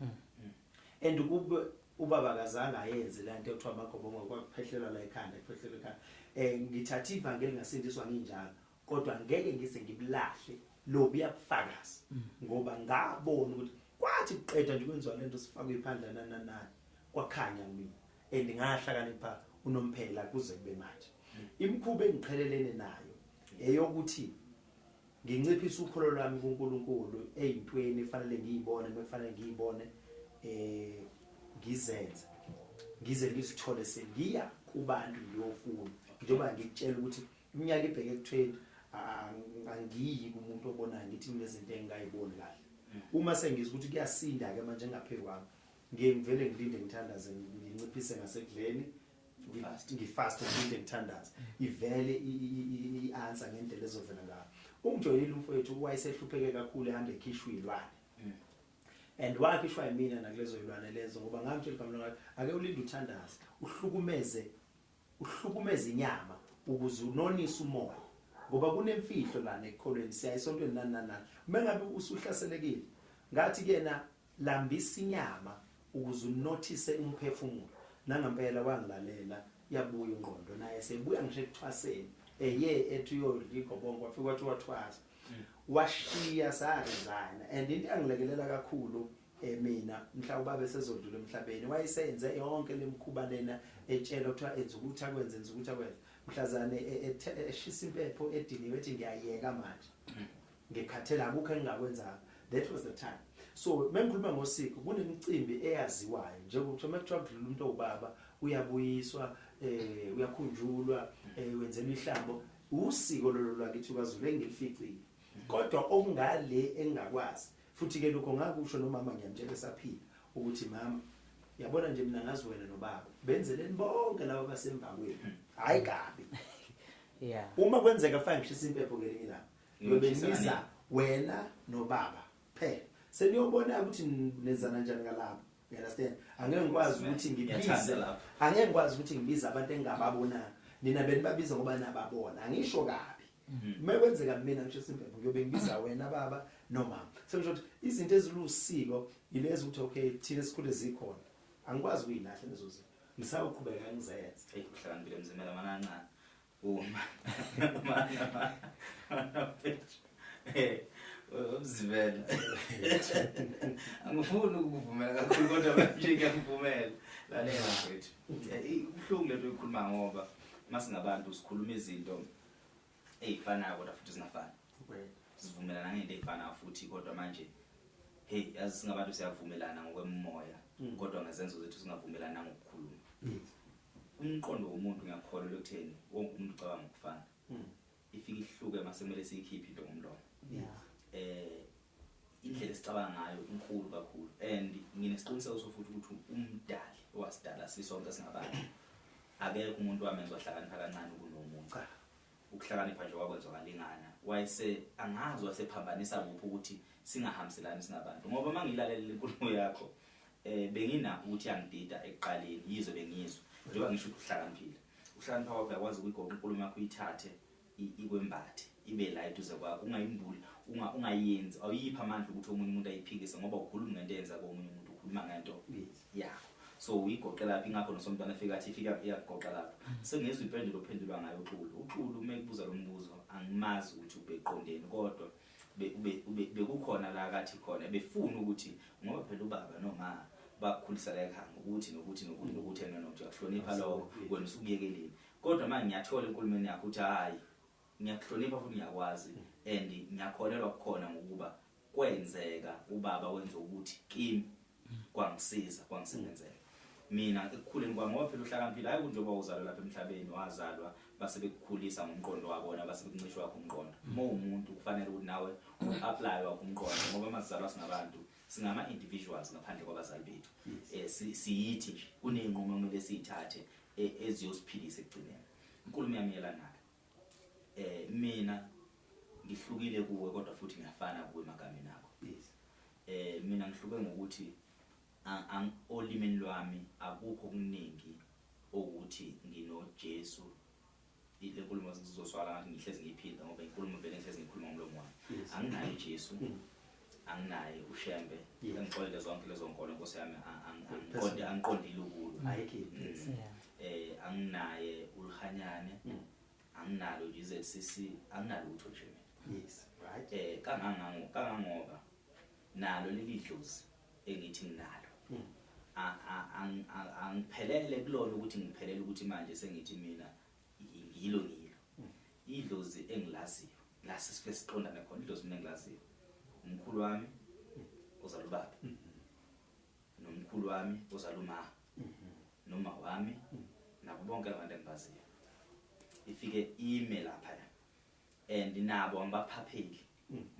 S1: And kube ubaba kazange ayenze le nto ekuthiwa amagobongo, kwakuphehlelwa la ekhanda, kuphehlelwa ekhanda. Ngithatha ivangeli ngasindiswa nginjalo, kodwa ngeke ngize ngibulahle lo buyabufakazi, ngoba ngabona ukuthi kwathi kuqeda nje kwenziwa lento sifakwe iphandla nani nani, kwakhanya mina and ngahlakanipha unomphela kuze kube manje. Imikhuba engiqhelelene nayo eyokuthi nginciphisa ukholo lwami kuNkulunkulu eyintweni efanele ngiyibone, bekufanele ngiyibone, ngizenze ngize ngizithole sengiya kubantu ngiyofuna. Njengoba ngikutshela ukuthi iminyaka ibheke ku-20, angiyi kumuntu obonayo ngithi kunezinto engingayiboni kahle. Uma sengizwa ukuthi kuyasinda ke manje engaphezu kwami, ngiye ngivele ngilinde ngithandaze, nginciphise ngasekudleni, ngifast, ngilinde ngithandaze, ivele i-answer ngendlela ezovela ngayo. Ungijoyinile umfowethu, wayesehlupheke kakhulu, ehamba ekhishwa iy'lwane, and wakhishwa yimina nakulezo yilwane lezo, ngoba ngamtshela igama lakhe, ake ulinde uthandaze, uhlukumeze uhlukumeze inyama ukuze unonise umoya, ngoba kunemfihlo lana ekukholweni, siya esontweni nani nani nani. Uma ngabe usuhlaselekile, ngathi kuyena lambisa inyama ukuze unothise umphefumulo. Nangempela wangilalela, yabuya ingqondo, naye sebuya ngisho ekuthwaseni, eye ethi uyodla igobongo, wafika wathi wathwasa, washiya saresign. And into engilekelela kakhulu, mina mhla ubaba esezodlula emhlabeni, wayesenze yonke lemkhuba lena etshela kuthiwa enza ukuthi akwenze, enza ukuthi akwenze, mhlazane eshisa impepho ediniwe ethi ngiyayeka manje, ngikhathela, akukho engingakwenzanga. That was the time. So mengikhuluma ngosiko, kunemicimbi eyaziwayo, njengokuthi uma kuthiwa kudlula umuntu owubaba, uyabuyiswa, uyakhunjulwa, wenzelwa ihlambo, usiko lolo lwakithi kwaZulu engilificile. Kodwa okungale engingakwazi futhi ke lokho ngakusho nomama, ngiyamtshela esaphila ukuthi mama, yabona nje mina ngazi wena nobaba benzeleni bonke laba basemva kwenu, hayi kabi. Uma kwenzeka fine ngishisa impepho ngelinye ilanga, ngiyobe ngibiza wena nobaba phela, seniyobona ukuthi nenzana kanjani ngalapho, you understand? Angeke ngikwazi ukuthi ngibize, angeke ngikwazi ukuthi ngibize abantu engingababonanga. Nina benibabiza ngoba nababona, angisho kabi. Uma kwenzeka mina ngishisa impepho, ngiyobe ngibiza wena baba nomama. Sengisho ukuthi izinto ezilusiko yilezi ukuthi okay, thina esikhule zikhona, angikwazi ukuyilahla lezo zinto, ngisawuqhubeka ngizenze.
S2: Hey, uhlakaniphile Mzimela manancane. Uma Mzimela, angifuni ukuvumela kakhulu kodwa manje ngiyakuvumela. Lalela mfethu, ibuhlungu lento oyikhuluma, ngoba masingabantu sikhuluma izinto ey'fanayo kodwa futhi zingafani. Sivumelana ngento ey'fanayo futhi, kodwa manje hey, yazi singabantu siyavumelana ngokwemoya, kodwa ngezenzo zethu singavumelana ngokukhuluma. Umqondo womuntu, ngiyakholelwa ekutheni wonke umuntu ucabanga ngokufana, ifike ihluke mase kumele siyikhiphe into ngomlomo. Indlela esicabanga ngayo inkulu kakhulu, and nginesiqiniseko sofuthi ukuthi umdali owasidala sisonke singabantu, akekho umuntu wamenza wahlakanipha kancane kunomunye.
S1: Cha.
S2: Ukuhlakanipha nje wakwenziwa kalingana, wayese angazi wasephambanisa kuphi ukuthi singahambiselani singabantu. Ngoba uma ngilalela inkulumo yakho, benginakho ukuthi yangidida ekuqaleni, yize bengizwa njengoba ngisho ukuthi uhlakaniphile. Uhlakanipha kwakho uyakwazi ukuyigoqa inkulumo yakho uyithathe ikwembathe ibe la eduze kwakho, ungayimbuli, ungayenzi, awuyiphi amandla ukuthi omunye umuntu ayiphikise, ngoba ukhuluma ngento eyenza komunye umuntu, ukhuluma ngento yakho. So uyigoqe lapho, ingakho nosomntwana efika athi ifika iyakugoqa lapho. Sengizwe impendulo ophendulwa ngayo uXulu. UXulu uma ekubuza lo mbuzo angimazi ukuthi ubeqondeni, kodwa bekukhona la kathi khona befuna ukuthi, ngoba phela ubaba noma bakukhulisa la ekhaya ngokuthi nokuthi nokuthi nokuthi ena nokuthi uyakuhlonipha lokho, wena usukuyekelile. Kodwa manje ngiyathola enkulumeni yakho ukuthi hayi, ngiyakuhlonipha futhi ngiyakwazi and ngiyakholelwa kukhona, ngokuba kwenzeka ubaba wenza ukuthi kimi kwangisiza, kwangisebenzela mina ekukhuleni kwami. Ngoba phela uhlakaniphile, hayi njengoba uzalwa lapha emhlabeni, wazalwa base bekukhulisa ngomqondo wabona, base bekuncisha wakho umqondo. Uma uwumuntu kufanele ukuthi nawe u-apply wakho umqondo, ngoba masizalwa singabantu, singama individuals ngaphandle kwabazali bethu. Siyithi nje kuney'nqumo okumele siyithathe eziyosiphilisa ekugcineni. Inkulumo yami yelana mina ngihlukile kuwe, kodwa futhi ngiyafana kuwe emagameni akho. Mina ngihluke ngokuthi olimini lwami akukho okuningi ukuthi nginoJesu. Le nkulumo zizoswala ngathi ngihlezi ngiyiphinda, ngoba inkulumo vele ngihlezi ngikhuluma ngomlomo wami. Anginaye uJesu, anginaye uShembe, engixolele zonke lezo nkolo, Nkosi yami, angiqondile ukulwa. Anginaye uLhanyane, anginalo nje i-ZCC, anginalo utho nje mina. Kangangoba nalo leli dlozi engithi nginalo, angiphelele kulona ukuthi ngiphelele ukuthi manje sengithi mina ngilo ngilo idlozi engilaziyo la sisifike siqondane khona. Idlozi mina engilaziyo umkhulu wami ozala ubaba, nomkhulu wami ozala uma, noma wami, nabo bonke abantu engibaziyo, ifike ime lapha and nabo angibaphapheli.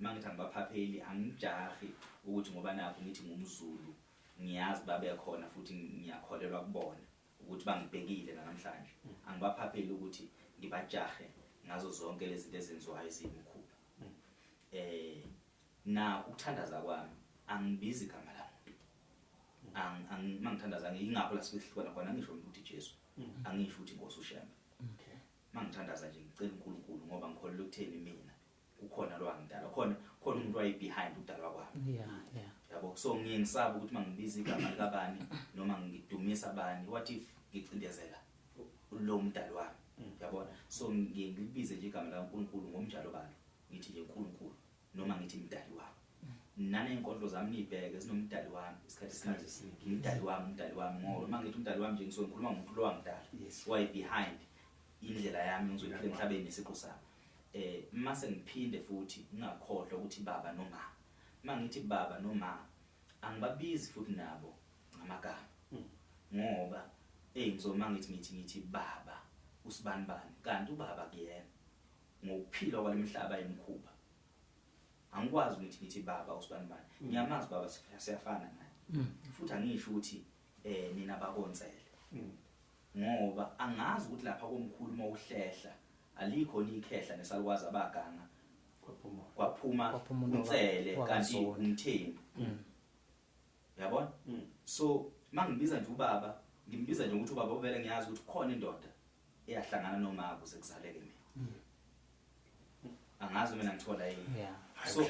S2: Uma ngithi angibaphapheli, angijahi ukuthi ngoba nakho ngithi ngumZulu, ngiyazi babe khona futhi ngiyakholelwa kubona ukuthi bangibhekile namhlanje. Angibaphapheli ukuthi ngibajahe ngazo zonke lezi zinto ezenziwayo eziyimikhuba. Na ukuthandaza kwami angibizi igama lamuntu. Mangithandaza ngingakho la sihlukana khona, angisho ukuthi Jesu, angisho ukuthi Nkosi uShembe. Mangithandaza nje ngicela uNkulunkulu, ngoba ngikholelwa ekutheni mina kukhona lo angidala, khona umuntu waye behind ukudalwa kwami. Yabo, so ngiye ngisaba ukuthi mangibiza igama likabani noma ngidumisa bani, what if ngicindezela lo mdali wami, yabona? So ngiye ngilibize nje igama likaNkulunkulu ngomnjalo balo, ngithi nje uNkulunkulu noma ngithi mdali wami. Naney'nkondlo zami niyibheke zinomdali wami isikhathi esiningi, umdali wami, umdali wami, ngoba uma ngithi umdali wami nje ngisuke ngikhuluma ngomuntu lo wangidala, waye behind indlela yami ngizoyiphila emhlabeni nesiqu sami. Mase ngiphinde futhi ngingakhohlwa ukuthi baba noma, mangithi baba noma angibabizi futhi nabo ngamagama, ngoba ngizoma ngithi baba usibanibani, kanti ubaba kuyena ngokuphila kwalemhlaba emkhuba. Angikwazi ukuthi ngithi baba usibanibani, ngiyamazi baba, siyafana naye. Futhi angisho ukuthi nina bakonsele, ngoba angazi ukuthi lapha komkhulu uma uhlehla alikho ikhehla nesalukwazi abaganga kwaphuma uNsele kanti umthembu, uyabona? So mangibiza nje ubaba, ngimbiza nje ukuthi ubaba, uvele ngiyazi ukuthi khona indoda eyahlangana noma kuze kuzaleke mina. Angazi mina ngithola yini. So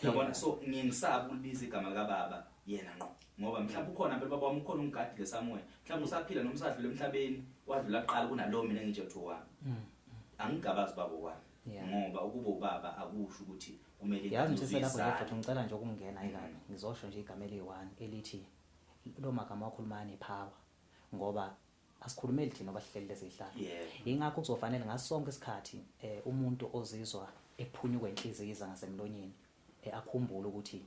S2: yabona, so ngiyengisaba ukulibiza igama likababa yena ngqo, ngoba mhlawumbe ukhona phela baba wami, ukhona umgadile somewhere, mhlawumbe usaphila noma usadlula emhlabeni, wadlula kuqala kunalo mina engitshe kuthiwa wami. Angigabazi baba wami, ngoba ukuba ubaba akusho ukuthi kumele
S3: yazi nje lapho nje. Futhi ngicela nje ukungena ilapha, ngizosho nje igama eliyi-1 elithi lo magama wakhuluma nepower, ngoba asikhulumeli thina abahleli lezihlalo. Ingakho kuzofanele ngaso sonke isikhathi umuntu ozizwa ephunyukwe inhliziyo ngasemlonyeni akhumbule ukuthi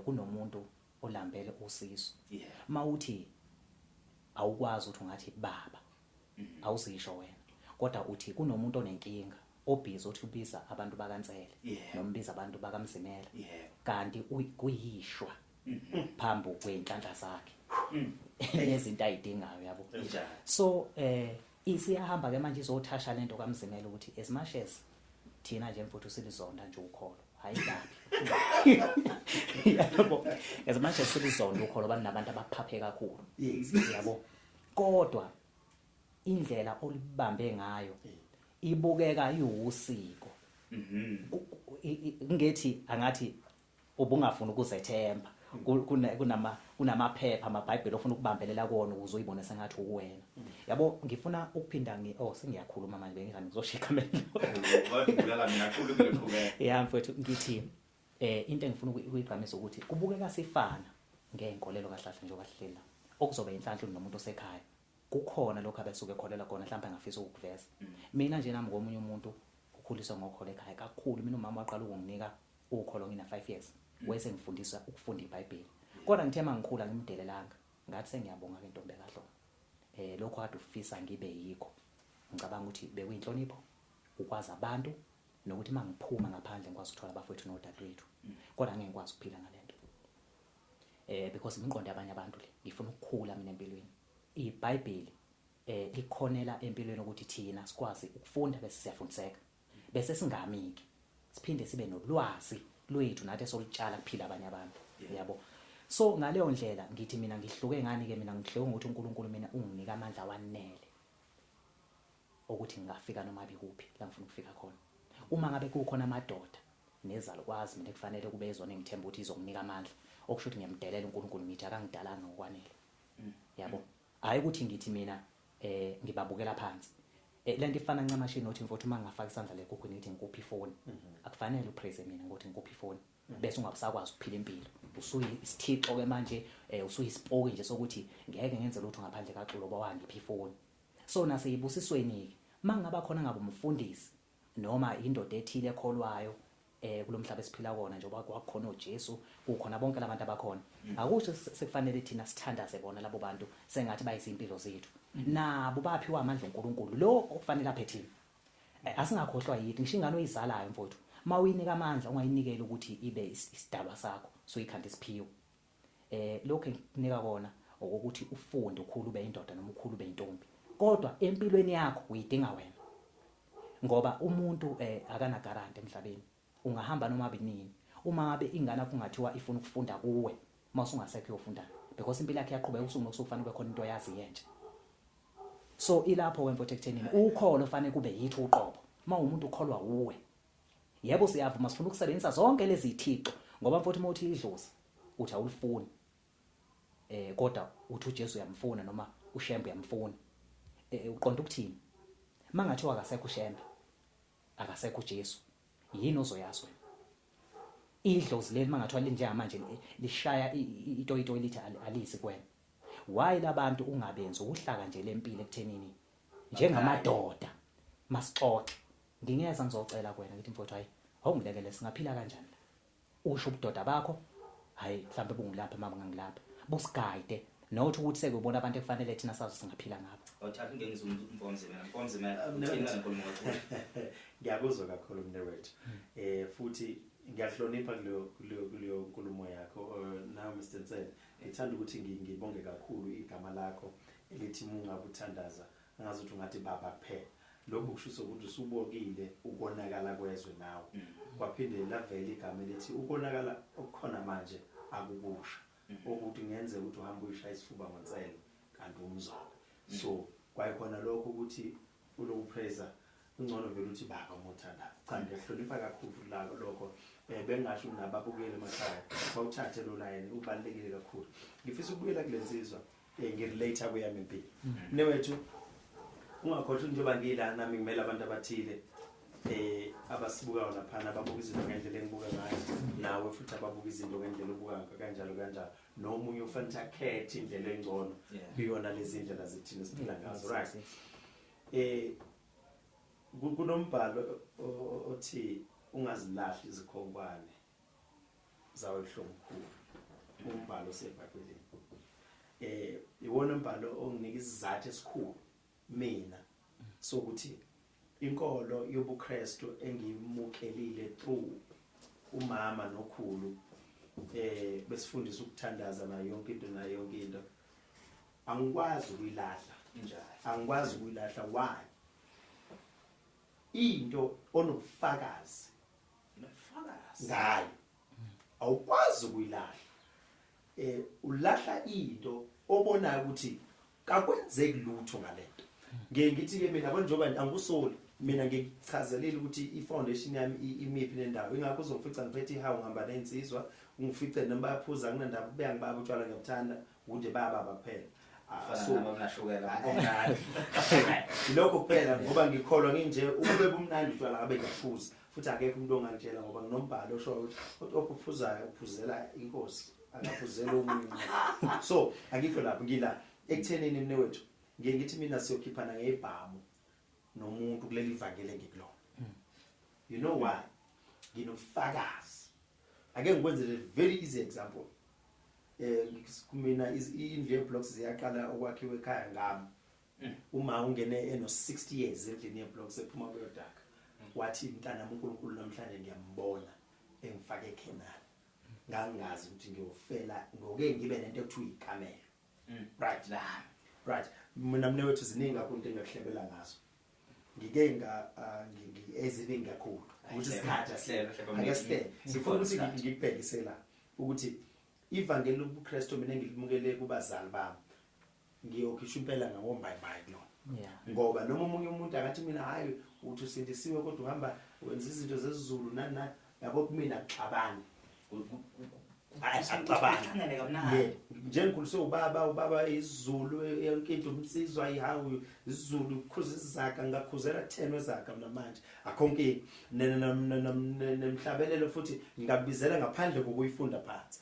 S3: kunomuntu olambele usizo. Mawuthi awukwazi ukuthi ungathi baba, awuzisho wena, kodwa uthi kunomuntu onenkinga obhizi uthi ubiza abantu bakaNsele noma ubiza abantu bakaMzimela, kanti kuyishwa phambi kwenhlanhla zakhe nezinto ayidingayo, yabo. So isiyahamba ke manje izothasha lento kaMzimela ukuthi as much as thina nje mfuthu silizonda nje ukholo, hayi kabi, yabo, as much as silizonda ukholo, banabantu abaphaphe kakhulu, yabo, kodwa Indlela olibambe ngayo ibukeka iwusiko. Ngethi angathi ubungafuni ukuzethemba, kunamaphepha amaBhayibheli ofuna ukubambelela kuwona ukuze uyibone sengathi uwena. Yabo, ngifuna ukuphinda oh, sengiyakhuluma manje, bengingani ngizoshika amehlo.
S2: Wadubulala mina kakhulu kuleqhubeka.
S3: Ya mfowethu, ngithi into engifuna ukuyigqamisa ukuthi kubukeka sifana ngey'nkolelo kahle kahle njengoba sihleli la. Okuzoba inhlanhla nomuntu osekhaya. Kukhona lokho abesuke ekholelwa kona, mhlawumbe angafisa ukukuveza. Mina nje nami ngomunye umuntu ukhuliswa ngokholo ekhaya kakhulu. Mina umama waqala ukunginika ukholo ngina 5 years. Wese ngifundisa ukufunda iBhayibheli. Kodwa ngithe mangikhula ngimdelelanga. Ngathi sengiyabonga ke ntombi kaHlobo. Lokho kade ufisa ngibe yikho. Ngicabanga ukuthi bekuyinhlonipho, ukwazi abantu, nokuthi mangiphuma ngaphandle ngikwazi ukuthola abafowethu nodadewethu. Kodwa ngeke ngikwazi ukuphila ngalento. Because imiqondo yabanye abantu le, ngifuna ukukhula mina empilweni. IBhayibheli likhonela empilweni ukuthi thina sikwazi ukufunda bese siyafundiseka. Bese singamiki. Siphinde sibe nolwazi lwethu nathi esolutshala kuphila abanye abantu. Yabo. So ngaleyo ndlela ngithi mina ngihluke ngani ke, mina ngihluke ngokuthi uNkulunkulu mina unginika amandla wanele ukuthi ngingafika noma bikuphi la ngifuna ukufika khona. Uma ngabe kukhona amadoda nezalukwazi mina kufanele kube izona engithemba ukuthi izonginika amandla, okusho ukuthi ngiyamdelela uNkulunkulu, ngithi akangidalanga ngokwanele. Yabo, hayi ukuthi ngithi mina ngibabukela phansi. Lento ifana ncamashi nothi mfowethu uma ngingafaka isandla le kukhona ngithi ngikuphi ifoni, akufanele upraise mina ngokuthi ngikuphi ifoni, bese ungabusakwazi ukuphila impilo. Usuyisithixo ke manje, usuyisipoki nje sokuthi ngeke ngenze lutho ngaphandle kaXulu ngoba wangipha ifoni. So naseyibusisweni ke mangaba khona ngabe umfundisi noma indoda ethile ekholwayo kulomhlaba esiphila kona, njengoba kwakukhona uJesu, kukhona bonke labantu abakhona, akusho sekufanele thina sithandaze bona labo bantu sengathi bayizimpilo zethu. Nabo baphiwa amandla uNkulunkulu lo okufanele aphe thina. Asingakhohlwa yithi ngisho ingane oyizalayo mfowethu, mawuyinika amandla ungayinikela ukuthi ibe isidalwa sakho, so ikhanda isiphiwo. Lokho engikunika kona ukuthi ufunde ukhulu ube indoda noma ukhulu ube intombi, kodwa empilweni yakho uyidinga wena, ngoba umuntu akana guarantee emhlabeni. Ungahamba noma binini. Uma ngabe ingane yakho kungathiwa ifuna ukufunda kuwe, mawusungasekho uyofunda, because impilo yakhe iyaqhubeka, usuku nosuku kufanele kube khona into oyazi yentsha. So ilapho ke mfowethu ekuthenini ukholo fanele kube yithi uqobo. Uma umuntu ukholwa uwe, yebo siyavuma sifuna ukusebenzisa zonke lezi zithixo, ngoba mfowethu uma uthi idlozi uthi awulifuni, kodwa uthi uJesu uyamfuna noma uShembe uyamfuna, uqonda ukuthini? Mangathiwa akasekho uShembe, akasekho uJesu, yini ozoyazi wena? Idlozi leli mangathiwa linjengamanje lishaya itoyitoyi lithi alisi kuwena. Why labantu ungabenzi uhlaka nje lempilo ekuthenini njengamadoda masixoxe? Ngingeza ngizocela kuwena ngithi mfowethu, hayi awungilekele, singaphila kanjani la? Usho ubudoda bakho, hayi mhlawumbe bungilapha mama ngangilapha, busigayide not ukuthi sekubona abantu ekufanele thina sazi singaphila ngabo.
S2: Awuthatha ingeniso umfomzimela, mfomzimela uthini ngenkulumo kaXulu?
S1: Ngiyakuzwa kakhulu mnewethu. Futhi ngiyahlonipha kuleyo nkulumo yakho. Nawe Mr Nsele, ngithanda ukuthi ngibonge kakhulu igama lakho elithi mungakuthandaza, angazi ukuthi ungathi baba kuphela. Lokhu kusho ukuthi usubokile ukonakala kwezwe nawe. Kwaphinde lavela igama elithi ukonakala okukhona manje akukusha, ukuthi kungenzeka ukuthi uhambe uyishaya isifuba ngoNsele kanti umzobe. So kwayikhona lokho ukuthi ulokupraise ungcono vele uthi baba umuthandaza. Cha, ngiyahlonipha kakhulu lokho. Bengasho nababukeli emakhaya bawuthathe lo line, ubalulekile kakhulu. Ngifisa ukubuyela kule nsizwa, ngirelate kuyami impilo. Mnewethu, ungakhohlwa njengoba ngila nami ngimela abantu abathile abasibukayo laphana, ababuka izinto ngendlela engibuka ngayo, nawe futhi ababuka izinto ngendlela obuka ngayo, kanjalo kanjalo. Nomunye ufanele akhethe indlela engcono kuyona lezi ndlela zithina esiphila ngazo, right? Kunombhalo othi ungazilahli izikhonkwane zawo ehlomkhulu, umbhalo oseBhayibhelini. Iwona umbhalo onginika isizathu esikhulu mina sokuthi inkolo yobuKristu engimukelile through umama nokhulu, besifundisa ukuthandaza nayo yonke into nayo yonke into, angikwazi ukuyilahla.
S2: Injalo.
S1: Angikwazi ukuyilahla. Why? Into onobufakazi
S2: Nobufakazi
S1: ngayo awukwazi ukuyilahla. Ulahla into obonayo ukuthi kakwenzeki lutho ngalento. Ngiye ngithi ke mina, yabona, njengoba angikusoli mina, ngikuchazelile ukuthi i-foundation yami imiphi nendawo. Ingakho uzongifica ngiphethe ihawu, ngihamba ney'nsizwa, ungifice noma bayaphuza, kunandaba, beyangibaba utshwala ngiyabuthanda, ukuthi bayababa kuphela.
S2: So nabamnashukela omnandi.
S1: Lokho kuphela, ngoba ngikholwa nginje ukube bumnandi utshwala ngabe ngiyaphuza, futhi akekho umuntu ongangitshela, ngoba nginombhalo oshoyo ukuthi opuphuzayo uphuzela inkosi, akaphuzela omunye umuntu. So angikho lapho, ngila ekuthenini mne wethu, ngiye ngithi mina siyokhiphana ngebhamu nomuntu kuleli vangeli engikulona. You know why? Nginobufakazi. Ake ngikwenzele very easy example. Mina indlu ye-blocks ziyaqala ukwakhiwa ekhaya ngami. Uma ungene eno 60 years endlini ye-blocks, ephuma kuyodaka, wathi, "Mntana, uNkulunkulu namhlanje ngiyambona engifake eKhenani, ngangazi ukuthi ngiyofela ngoke ngibe nento ekuthiwa ikamelo." Right.
S2: La.
S1: Right, mina mne wethu, ziningi kakhulu into engakuhlebela ngazo. Ngike nga eziningi kakhulu ukuthi isikhathi
S2: Hleba, hleba,
S1: ake sihlele. Ngifuna ukuthi
S2: isikhathi.
S1: Ngikubhekise la ukuthi ivangeli lobuKristu mina engilimukele kubazali bami, ngiyokhishwa impela ngawombayimbayi kulona, ngoba noma omunye umuntu akathi mina, hayi, uthi usindisiwe kodwa uhamba wenza izinto zesiZulu nani nani, yabo, kumina kuxabani. Hayi, akuxabani.
S2: Kuhlangene kamnandi.
S1: Yeah, njengikhuliswe ubaba isiZulu, yonke into, umsizwa, ihawu, isiZulu, ukukhuza isizaga, ngakhuzela 10 wezaga mina manje, akho nkinga. Nemhlabelelo futhi ngingakubizela ngaphandle kokuyifunda phansi.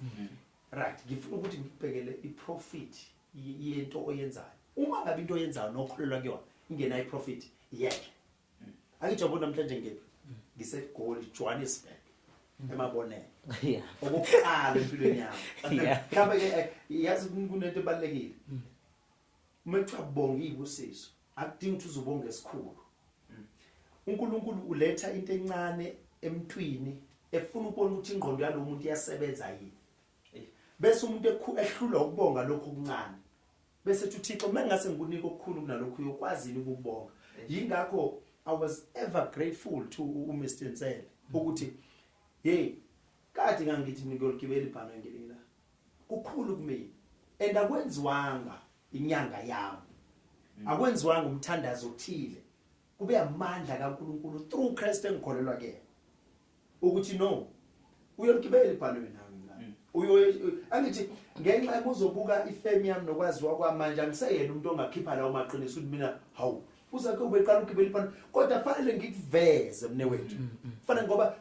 S1: Right, ngifuna ukuthi ngikubhekele iprofit yento oyenzayo. Uma ngabe into oyenzayo nokholelwa kuyona ingenayo iprofit, yeke. Angithi yabona namhlanje ngephi? NgiseGoli, Johannesburg, eMaboneng, okokuqala empilweni yami. Mhlawumbe ke yazi kunento ebalulekile uma kuthiwa bonga izibusiso, akudingi ukuthi uzubonge esikhulu. uNkulunkulu uletha into encane emntwini efuna ukubona ukuthi ingqondo yalo muntu iyasebenza yini, bese umuntu ehlulwa ukubonga lokho okuncane, bese ethi uThixo, mengase ngikunika okukhulu kunalokhu, uyokwazi yini ukubonga? Yingakho I was ever grateful to uMr Nsele ukuthi hey, kade ngangithi mina ngiyoligibela ibhanoyi ngelinye ilanga, kukhulu kumina, and akwenziwanga inyanga yami, akwenziwanga umthandazo othile, kube amandla kaNkuluNkulu through Christ engikholelwa kuyena ukuthi no, uyoligibela ibhanoyi nami mina. Uyo angithi ngenxa uzobuka ifame yami nokwaziwa kwamanje, angiseyena umuntu ongakhipha lawo maqiniso ukuthi mina, hawu, uzake ubeqala ukugibela ibhanoyi, kodwa fanele ngikuveze mne wethu, fanele, ngoba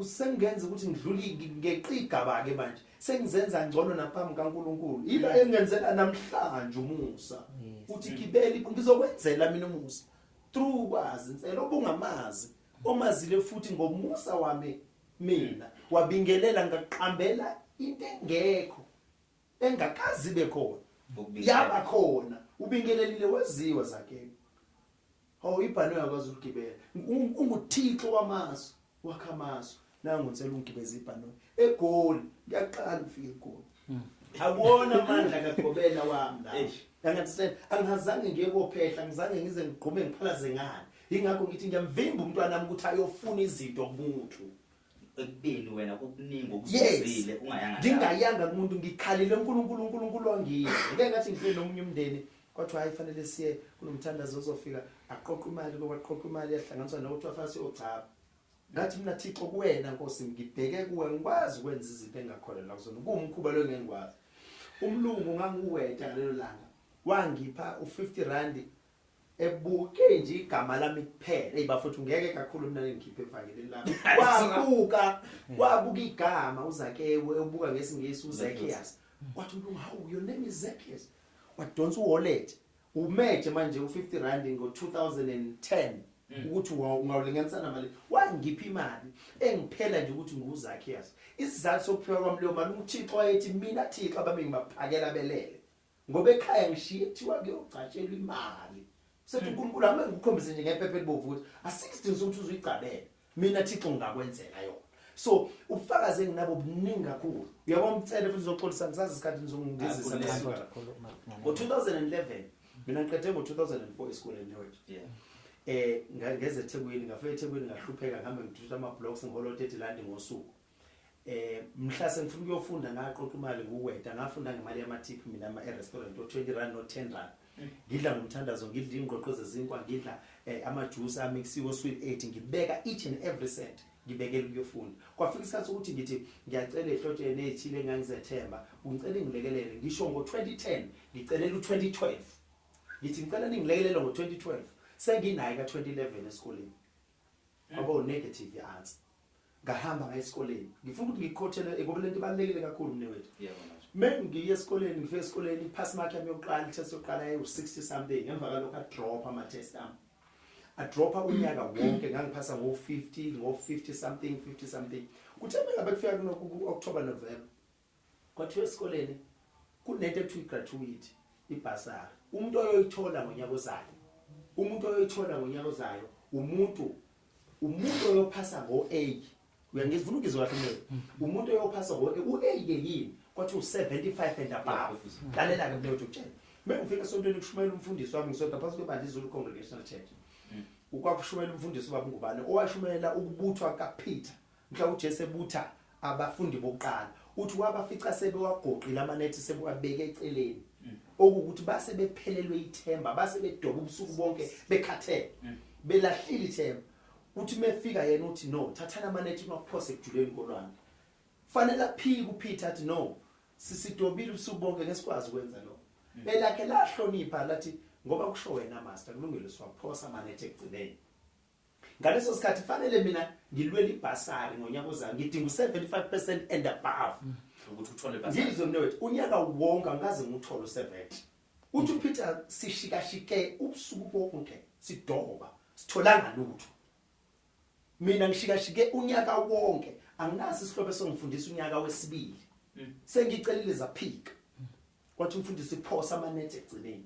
S1: sengenza ukuthi ngidlule ngeqa igaba ke manje, sengizenza ngcono naphambi kaNkuluNkulu, yila engenzela namhlanje umusa. Uthi gibela, ngizokwenzela mina umusa through kwazi inselo obungamazi, omazile futhi ngomusa wami mina wabingelela, ngaqambela into engekho engakazi ibe khona.
S2: Ngokubingelela.
S1: Yaba khona, ubingelelile, waziwa zakhe. Hawu, ibhanoyi akwazi ukugibela. UnguThixo wamasu, wakha amasu, nangu nsela ungigibeza ibhanoyi eGoli. Ngiyaqala ukufika eGoli, akuwona amandla kagobela wami la.
S2: Eish.
S1: Understand, angizange ngiye kophehla, ngizange ngize ngigqume ngiphalaze ngani. Ingakho ngithi ngiyamvimba umntwana wami ukuthi ayofuna izinto kumuntu
S2: ekubeni wena kukuningi
S1: Yes.
S2: okuzuzile ungayanga.
S1: Ngingayanga kumuntu, ngikhalile uNkulunkulu, uNkulunkulu wangiva. Ngeke ngathi ngifike nomunye umndeni, kwathiwa hayi, fanele siye kunomthandazo ozofika aqoqa imali, kwaqoqa imali, yahlanganiswa nokuthi wafaka siyogcaba. Ngathi mina, Thixo, kuwena Nkosi, ngibheke kuwe, ngikwazi ukwenza izinto engakholelwa kuzona, kuwumkhuba lo engengikwazi. Umlungu nganguweta ngalelo langa, wangipha u50 rand ebuke nje igama lami kuphela. Hey bafuthu, ngeke kakhulu mina ngikhiphe evangelini lami. Wabuka igama uZakewu, ebuka ngesingisi uZacchaeus, wathi umlungu, "How, your name is Zacchaeus?" Wadonsa uwallet, umeje manje u50 rand ngo2010 ukuthi ungawulinganisa mali. Wangipha imali engiphela nje ukuthi nguZacchaeus. Isizathu sokuphiwa kwami leyo mali, uThixo wayethi mina, Thixo abami ngibaphakela belele, ngoba ekhaya ngishiye kuthiwa kuyogcatshelwa imali. Sethi uNkulunkulu ame ngikukhombise nje ngephepha elibomvu ukuthi asikho isidingo sokuthi uzuyigcabele, mina Thixo ngingakwenzela yona. So ubufakazi enginabo buningi kakhulu, uyabona umthele, futhi uzoxolisa, ngisazi isikhathi nizongizisa.
S2: Akhululeka.
S1: Ngo-2011 mina ngiqede ngo-2004 esikoleni wethu. Ngeze eThekwini, ngafika eThekwini ngahlupheka, ngihambe ngithutha ama blocks, ngiholo 30 rand ngosuku. Mhla sengifuna ukuyofunda, ngaqoqa imali nguweta, ngafunda ngemali yama tip mina ama e-restaurant o 20 rand no 10 rand. Ngidla ngomthandazo, ngidla ingqoqo zezinkwa, ngidla amajuice amixiwe sweet 8, ngibeka each and every cent, ngibekela ukuyofunda. Kwafika isikhathi ukuthi ngithi ngiyacela ehlotsheni ezithile engangizethemba, ungicela ingilekelele, ngisho ngo2010 ngicelela u2012, ngithi ngicela ningilekelele ngo2012, senginayo ka2011 esikoleni. Kwaba negative answer. Ngahamba ngaye esikoleni, ngifuna ukuthi ngikukhothele ngoba lento ibalulekile kakhulu, mnewethu.
S2: Yebo manje.
S1: Mengiye esikoleni, ngifike esikoleni, pass mark yami yokuqala, test yokuqala yayi 60 something. Emva kalokho adrop ama test ami, adropa unyaka wonke. Ngangiphasa ngo 50, ngo 50 something, 50 something. Kuthe mengabe kufika kuno October, November, kwathiwa esikoleni kunento ekuthiwa i-gratuity, ibhasari, umuntu oyoyithola ngonyaka ozayo, umuntu oyoyithola ngonyaka ozayo, umuntu oyophasa ngo-A. Uyangizwa? Ukizwa kahle mina? Umuntu oyophasa ngo-A, u-A ke yini? Kwathiwa u-75 and above. Lalela-ke mina, uthi ukutshela, mengifika esontweni kushumayela umfundisi wami, ngisonta phakathi kwebandla iZulu Congregational Church. Ukwakushumayela umfundisi ubaba Ngubane, owashumayela ukubuthwa kaPeter mhla uJesu ebutha abafundi bokuqala. Uthi wabafica sebewagoqile amanethi, sebewabeka eceleni, okuwukuthi base bephelelwe ithemba, base bedoba ubusuku bonke, bekhathele, belahlile ithemba. Uthi mefika yena uthi, "No, thathana amanethi niwaphose ekujuleni kolwandle." Fanele aphike uPeter, athi, "No, sisidobile ubusuku bonke, ngesikwazi ukwenza lokho." Elakhe lahlonipha, lathi, "Ngoba kusho wena, master, kulungile, siwaphosa amanethi ekugcineni." Ngaleso sikhathi fanele mina ngilwele ibhasari ngonyaka ozayo, ngidinga u75% and above
S2: ukuthi uthole ibhasari.
S1: Ngizwe mnewethu, unyaka wonke angikaze ngiwuthole u70. Uthi uPeter, "Sishikashike ubusuku bonke sidoba, sitholanga lutho." Mina ngishikashike unyaka wonke, anginaso isihlobo esongifundisa unyaka wesibili, sengicelile zaphika. Kwathi umfundisi, "Phosa amanethi ekugcineni."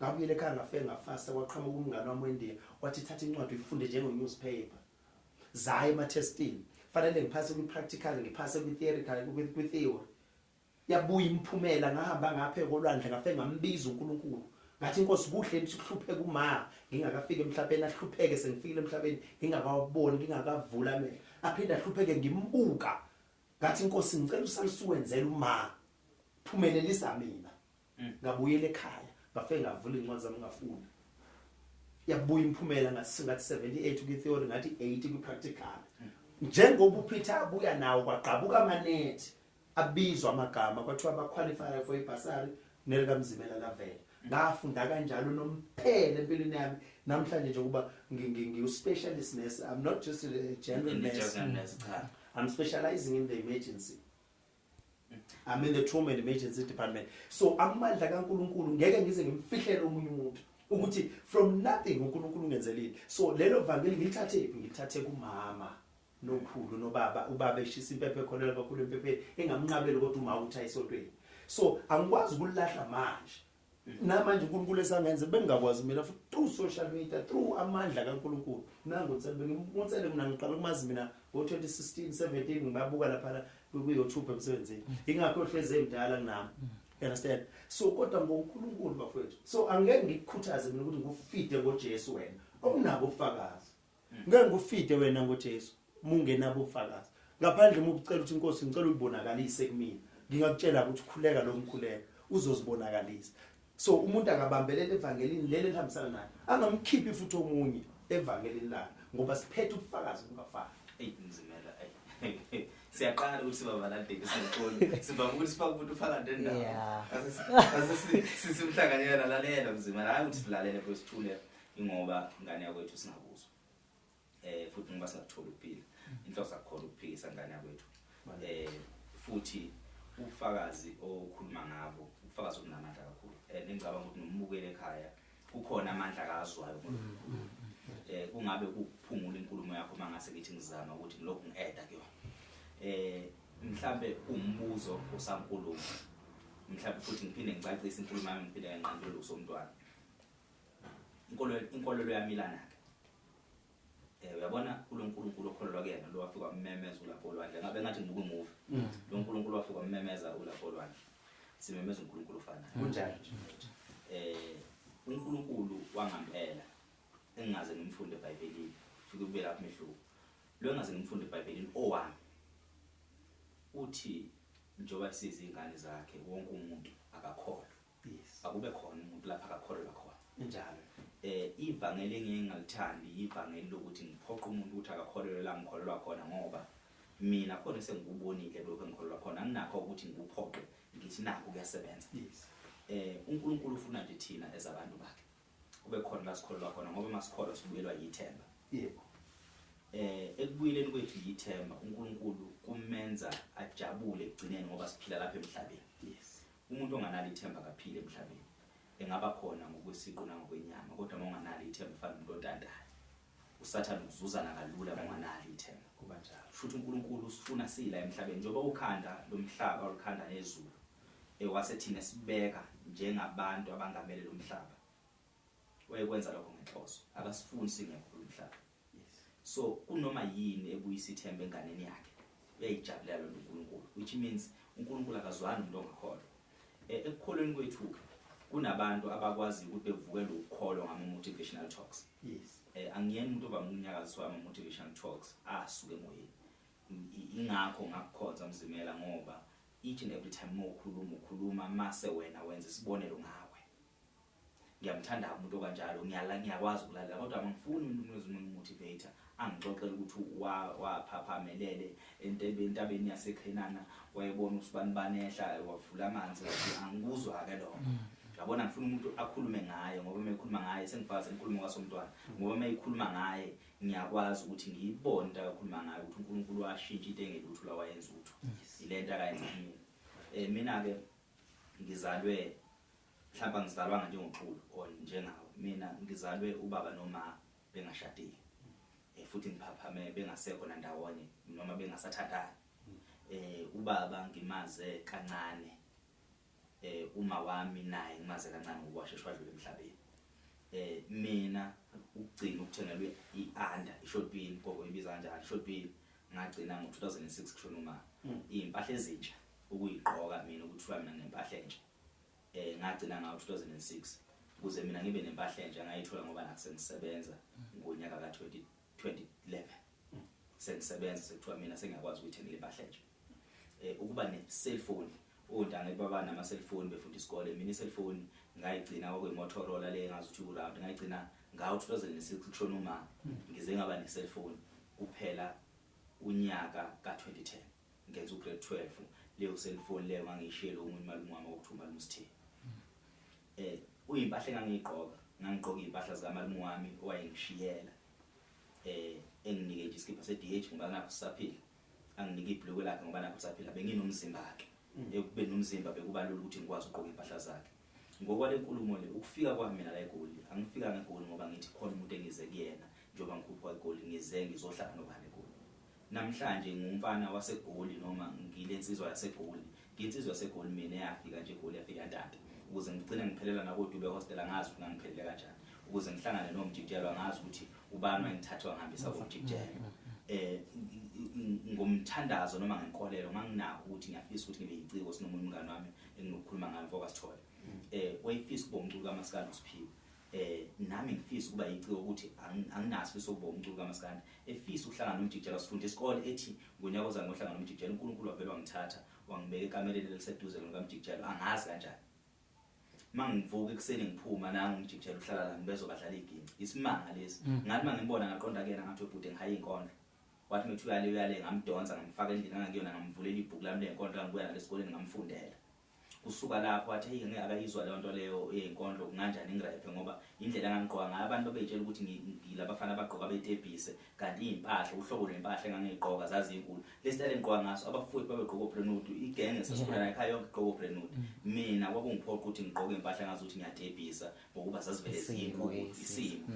S1: Ngabuyela ekhaya, ngafike ngafasta. Kwaqhamuka umngane wami weNdiya, wathi, "Thatha incwadi uyifunde njenge-newspaper." Zaya ema-testini, fanele ngiphase kwi-practical, ngiphase kwi-theoretical, kwi-theory. Yabuya imiphumela. Ngahamba ngapha kolwandle, ngafike ngambiza uNkulunkulu, ngathi, "Inkosi, kuhle ukuthi kuhlupheke uma ngingakafiki emhlabeni, ahlupheke sengifikile emhlabeni, ngingakawaboni, ngingakavula amehlo, aphinde ahlupheke ngimbuka." Ngathi, "Inkosi, ngicela usalisuwenzela uma phumelelisa mina." Ngabuyela ekhaya, ngafike ngavula incwadi zami, ngafunda. Yabuya imiphumela, ngathi 78 kwi-theory, ngathi 80 kwi-practical. Njengoba uPeter abuya nawo, kwagqabuka amanethi, abizwa amagama, kwathiwa abaqualify for ibhasari, nelikaMzimela lavela. Ngafunda kanjalo nomphela empilweni yami. Namhlanje njengoba ngiwu-specialist nurse, I'm not just a general
S2: In the
S1: nurse.
S2: General nurse, cha.
S1: I'm specializing in the emergency. I'm in the trauma and emergency department. So amandla kaNkuluNkulu ngeke ngize ngimfihlele omunye umuntu ukuthi from nothing uNkulunkulu ungenzelile. So lelo vangeli ngilithathe phi? Ngilithathe kumama nokhulu nobaba. Ubaba eshisa impepho, ekholelwa kakhulu empepheni, engamnqabeli, kodwa uma uthi ayisontweni. So angikwazi ukulahla manje. Namanje uNkulunkulu esangenze bengingakwazi mina, futhi through social media, through amandla kaNkulunkulu. Nangu uNsele, bengimunsele mina, ngiqala ukumazi mina ngo2016 17, ngibabuka lapha ku YouTube emsebenzini. Ingakho hleze emdala kunami. You understand? So kodwa ngoNkulunkulu, bafowethu. So angeke ngikukhuthaze mina ukuthi ngufide ngoJesu wena awunabo ubufakazi. Ngeke ngufide wena ngoJesu mungenabo ubufakazi. Ngaphandle uma ucela ukuthi, "Inkosi, ngicela uyibonakalise kumina." Ngingakutshela ukuthi ukhuleka lo mkhuleko, uzozibonakalisa. So umuntu akabambelela evangelini leli elihambisana naye, angamkhiphi futhi omunye evangelini lakhe, ngoba siphethe ubufakazi obungafani.
S2: Eyi Mzimela, eyi. Siyaqala ukuthi siba abalandeli sinoxolo. Sivame ukuthi sifake umuntu phakathi nendawo. Ase simhlanganyela, lalela Mzimela, hayi ukuthi silalele futhi sithule ingoba ingane yakwethu singakuzwa. Futhi ngoba singakuthola ukuphila. Inhloso akukhona ukuphikisa, ngane yakwethu. Futhi ubufakazi okhuluma ngabo, ubufakazi obunamandla kakhulu. Ngicabanga ukuthi nombukeli ekhaya kukhona amandla akazwayo kulo. Kungabe kuphungula inkulumo yakho mangase ngithi ngizama ukuthi ngilokhu ngi-adda kuyona. Mhlambe umbuzo osankulumo. Mhlambe futhi ngiphinde ngicacise inkulumo yami, ngiphinde nginqandule usomntwana. Inkolelo yami ilana ke. Uyabona kuloNkulunkulu okholelwa kuyena lo wafika wamemeza ulapho olwandle, ngabe ngathi ngibuka imovie. Lo nkulunkulu wafika wamemeza ulapho olwandle. Simemeza uNkulunkulu ofanayo.
S1: Kunjalo nje.
S2: UNkulunkulu wangampela engingaze ngimfunde eBhayibhelini, fike kube lapho umehluko. Lo engaze ngimfunde eBhayibhelini owami uthi njengoba sizingane zakhe, wonke umuntu akakholwa.
S1: Yes.
S2: Akube khona umuntu lapha akakholelwa khona.
S1: Injalo.
S2: Ivangeli engingalithandi ivangeli lokuthi ngiphoqa umuntu ukuthi akakholelwe la ngikholelwa khona, ngoba mina khona sengikubonile lokho engikholelwa khona, anginakho ukuthi ngikuphoqe ngithi nakho kuyasebenza.
S1: Yes.
S2: uNkulunkulu ufuna nje thina ezabantu bakhe kube khona la sikholelwa khona, ngoba masikholwa sibuyelwa yithemba.
S1: Yebo.
S2: Ekubuyeleni kwethu yithemba, uNkulunkulu kumenza ajabule ekugcineni ngoba siphila lapha emhlabeni.
S1: Yes.
S2: Umuntu onganalo ithemba akaphile emhlabeni, engaba khona ngokwesiqu nangokwenyama, kodwa uma unganalo ithemba ufana nomuntu ontantayo. uSathane ukuzuzana kalula uma unganalo ithemba.
S1: Kuba njalo.
S2: Futhi uNkulunkulu usifuna sila emhlabeni, njengoba ukhanda lomhlaba olukhanda nezulu, wase thina sibeka njengabantu abangamele lo mhlaba. Wayekwenza lokho ngenhloso, akasifuni singekho kulo mhlaba.
S1: Yes.
S2: So kunoma yini ebuyisa ithemba enganeni yakhe, uyayijabulela lo uNkulunkulu, which means uNkulunkulu akazwani umuntu ongakholwa. Ekukholweni kwethu kunabantu abakwazi ukuthi bevukele ukukholwa ngama motivational talks.
S1: Yes.
S2: Angiyena umuntu ovame ukunyakaziswa ama motivational talks asuke emoyeni. Ingakho ngakukhonza Mzimela, ngoba each and every time mawukhuluma ukhuluma mase wena wenza isibonelo ngawe. Ngiyamthanda umuntu okanjalo, ngiyala ngiyakwazi ukulalela, kodwa angifuni umuntu ozomotivator angixoxele ukuthi waphaphamelele entabeni yaseKhenana, wayebona usibani banehla wavula amanzi, wathi angikuzwa ke lokho. Yabona, ngifuna umuntu akhulume ngaye, ngoba uma ekhuluma ngaye sengifakaza inkulumo kaSomntwana, ngoba uma ekhuluma ngaye ngiyakwazi ukuthi ngiyibone into akakhuluma ngayo, ukuthi uNkulunkulu washintsha into engelutho la wayenza utho. Ile nto akayenza kumina. Mina ke ngizalwe, mhlawumbe angizalwanga njengoXulu or njengawe, mina ngizalwe ubaba noma bengashadile, futhi ngiphaphame bengasekho nandawonye noma bengasathandani. Ubaba ngimaze kancane, uma wami naye ngimaze kancane ngoba washeshe wadlula emhlabeni. Mina ukugcina ukuthengelwe i-under, i-short pin, gogo ibiza kanjalo, i-short pin, ngagcina ngo-2006 kusho noma iy'mpahla ezintsha ukuyigqoka mina, ukuthiwa mina nginempahla entsha. Ngagcina ngawo 2006 ukuze mina ngibe nempahla entsha, ngayithola ngoba nakho sengisebenza ngonyaka ka-2011, sengisebenza sekuthiwa mina sengiyakwazi ukuyithengela impahla entsha. Ukuba ne-cellphone, ontanga baba nama-cellphone befunda isikole, mina i-cellphone ngayigcina kwakuyi-Motorola le engazuthi u-round, ngayigcina ngawo 2006 kushona uma ngize ngaba ne-cellphone kuphela unyaka ka-2010 ngenza u-grade 12. Leyo cellphone leyo ngangiyishiyele omunye umalume wami okuthiwa umalume uSithini. Uyimpahla engangiyigqoka, ngangigqoka iy'mpahla zikamalume wami owayengishiyela, enginike nje isikipha se-DH ngoba nakho sisaphila, anginike ibhulukwe lakhe ngoba nakho sisaphila. Benginomzimba-ke, ekubeni nomzimba bekuba lula ukuthi ngikwazi ukugqoka iy'mpahla zakhe. Ngokwale nkulumo le, ukufika kwami mina la eGoli, angifikanga eGoli ngoba ngithi khona umuntu engize kuyena. Njengoba ngikhuphuka eGoli, ngize ngizohlala nobani eGoli? Namhlanje ngumfana waseGoli noma ngile nsizwa yaseGoli, nginsizwa yaseGoli mina eyafika nje eGoli, yafika yantanta ukuze ngigcine ngiphelela nakoDube hostel. Angazi ukuthi ngangiphelele kanjani ukuze ngihlangane nomjikijelwa, angazi ukuthi ubani wayengithatha wangihambisa komjikijelwa. Ngomthandazo noma ngenkolelo nganginakho ukuthi ngiyafisa ukuthi ngibe yiciko. Sinomunye umngane wami enginokukhuluma ngayo, mfoka Sithole, wayefisa ukuba umculi kaMaskandi uSiphiwe. Nami ngifisa ukuba yiciko, ukuthi anginaso isifiso ukuba umculi kaMaskandi, efisa ukuhlangana nomjikijelwa, sifunda isikole, ethi ngonyaka ozayo ngohlangana nomjikijelwa. uNkulunkulu wavele wangithatha wangibeka ekamereni eliseduze nokamjikijelwa, angazi kanjani. Mangivuka ekuseni ngiphuma, nangu umjikijelo uhlala la, ngibezwa badlala iginci. Isimanga lesi. Ngathi mangimbona ngaqonda kuyena, ngathi, "Ubhuti, ngihaye inkondlo." Wathi methi uyale uyale, ngamdonsa ngamfaka endlini angakuyona, ngamvulela ibhuku lami lenkondlo, ngibuya nalo esikoleni, ngamfundela. Kusuka lapho wathi, "Hey, ngeke akayizwa leyo nto leyo yenkondlo, kunganjani ngirephe?" Ngoba indlela engangigqoka ngayo, abantu babeyitshela ukuthi ngilabafana abagqoka betebhise, kanti iy'mpahla, uhlobo lwempahla engangiyigqoka zazinkulu. Le style engigqoka ngaso, abafowethu babegqoka oBrentwood, igenge sasikhula nayo ekhaya yonke igqoka oBrentwood. Mina kwakungiphoqa ukuthi ngigqoke iy'mpahla engazuthi ngiyatebhisa ngokuba zazivele
S3: Isimo,
S2: zinkulu.
S3: Yes.
S2: Isimo.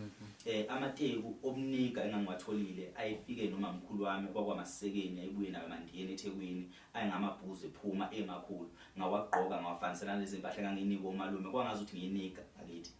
S2: Amateku omnika engangiwatholile ayefike noma mkhulu wami kwakwamasekeni, ayibuye nayo mandiyeni eThekwini, ayengamabhuzu ephuma emakhulu, ngawagqoka ngawafanisela nalezi mpahla engangiyinikwa umalume, kwangazuthi ngiyinika akithi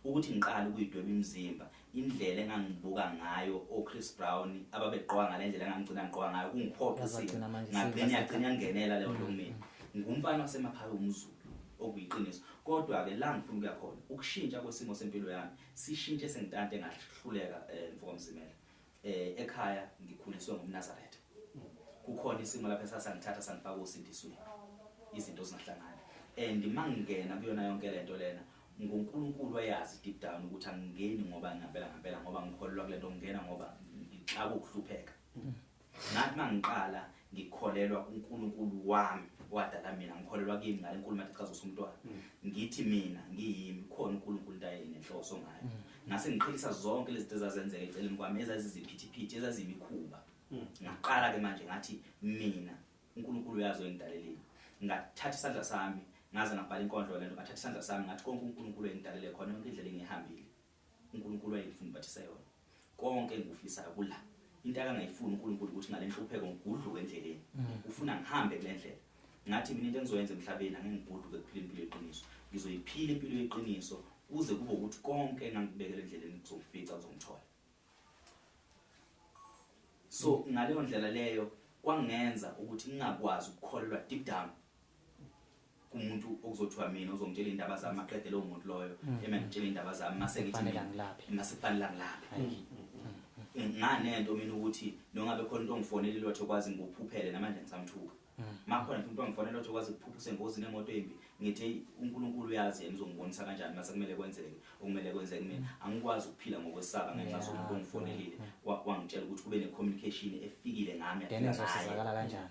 S2: ukuthi ngiqale ukuyidweba imizimba. Indlela engangibuka ngayo oChris Brown ababegqoka ngale ndlela engangigcina ngigqoka ngayo, kungiphoqa isimo.
S3: Yazagcina manje
S2: ngagcina
S3: isimo.
S2: Yagcina yangenela leyo nto kumina. Ngumfana wasemakhaya umZulu, okuyiqiniso, kodwa-ke la ngifuna ukuya khona, ukushintsha kwesimo sempilo yami sishintshe sengitante ngahluleka, mfoka Mzimela. Ekhaya ngikhuliswe ngumNazaretha, kukhona isimo lapho esasangithatha sangifaka osindisweni, izinto zingahlangani. And mangingena kuyona yonke lento lena, nguNkulunkulu wayazi deep down ukuthi angingeni ngoba ngempela ngempela ngoba ngikholelwa kulento, ngingena ngoba ngixaka ukuhlupheka. Ngathi mangiqala ngikholelwa uNkulunkulu wami wadala mina, ngikholelwa kimi ngale nkulumo athi chaza usumntwana, ngithi mina ngiyimi khona uNkulunkulu into ayenenhloso ngayo. Ngase ngiqhelisa zonke lezi zinto ezazenzeka eceleni kwami ezaziziphithiphithi, ezaziyimikhuba. Ngaqala ke manje ngathi mina uNkulunkulu uyazi engidaleleni. Ngathatha isandla sami ngaze ngabhala inkondlo lento, ngathatha isandla sami ngathi konke uNkulunkulu engidalele khona, yonke indlela engihambile uNkulunkulu wayefuna ubathisa yona, konke engikufisayo kula. Into akangayifuni uNkulunkulu ukuthi ngale nhlupheko ngigudluke endleleni, ufuna ngihambe kule ndlela. Ngathi mina into engizoyenza emhlabeni, angeke ngigudluke kuphila impilo yeqiniso, ngizoyiphila impilo yeqiniso kuze kube ukuthi konke engangikubekela endleleni kuzokufica, kuzongithola. So ngaleyo ndlela leyo kwangenza ukuthi ngingakwazi ukukholelwa deep down kumuntu okuzothiwa mina uzongitshela indaba zami, maqede lowo muntu loyo emengitshela indaba zami mase ngithi
S3: Kufanele
S2: mina-
S3: angilaphe.
S2: Mase kufanele angilaphe. Nganento mina ukuthi nongabe khona into ongifonelile wathi okwazi ngikuphuphele, namanje ngisamthuka. Makhona nje umuntu ongifonela wathi okwazi ukuphupha usengozini emoto embi, ngithi hey, uNkulunkulu uyazi yena uzongibonisa kanjani mase kumele kwenzeke okumele kwenzeke mina. Angikwazi ukuphila ngokwesaba ngenxa zomuntu ongifonelile wangitshela ukuthi kube ne-communication efikile ngami,
S3: Then
S2: yafika ngaye.
S3: ngizosizakala kanjani?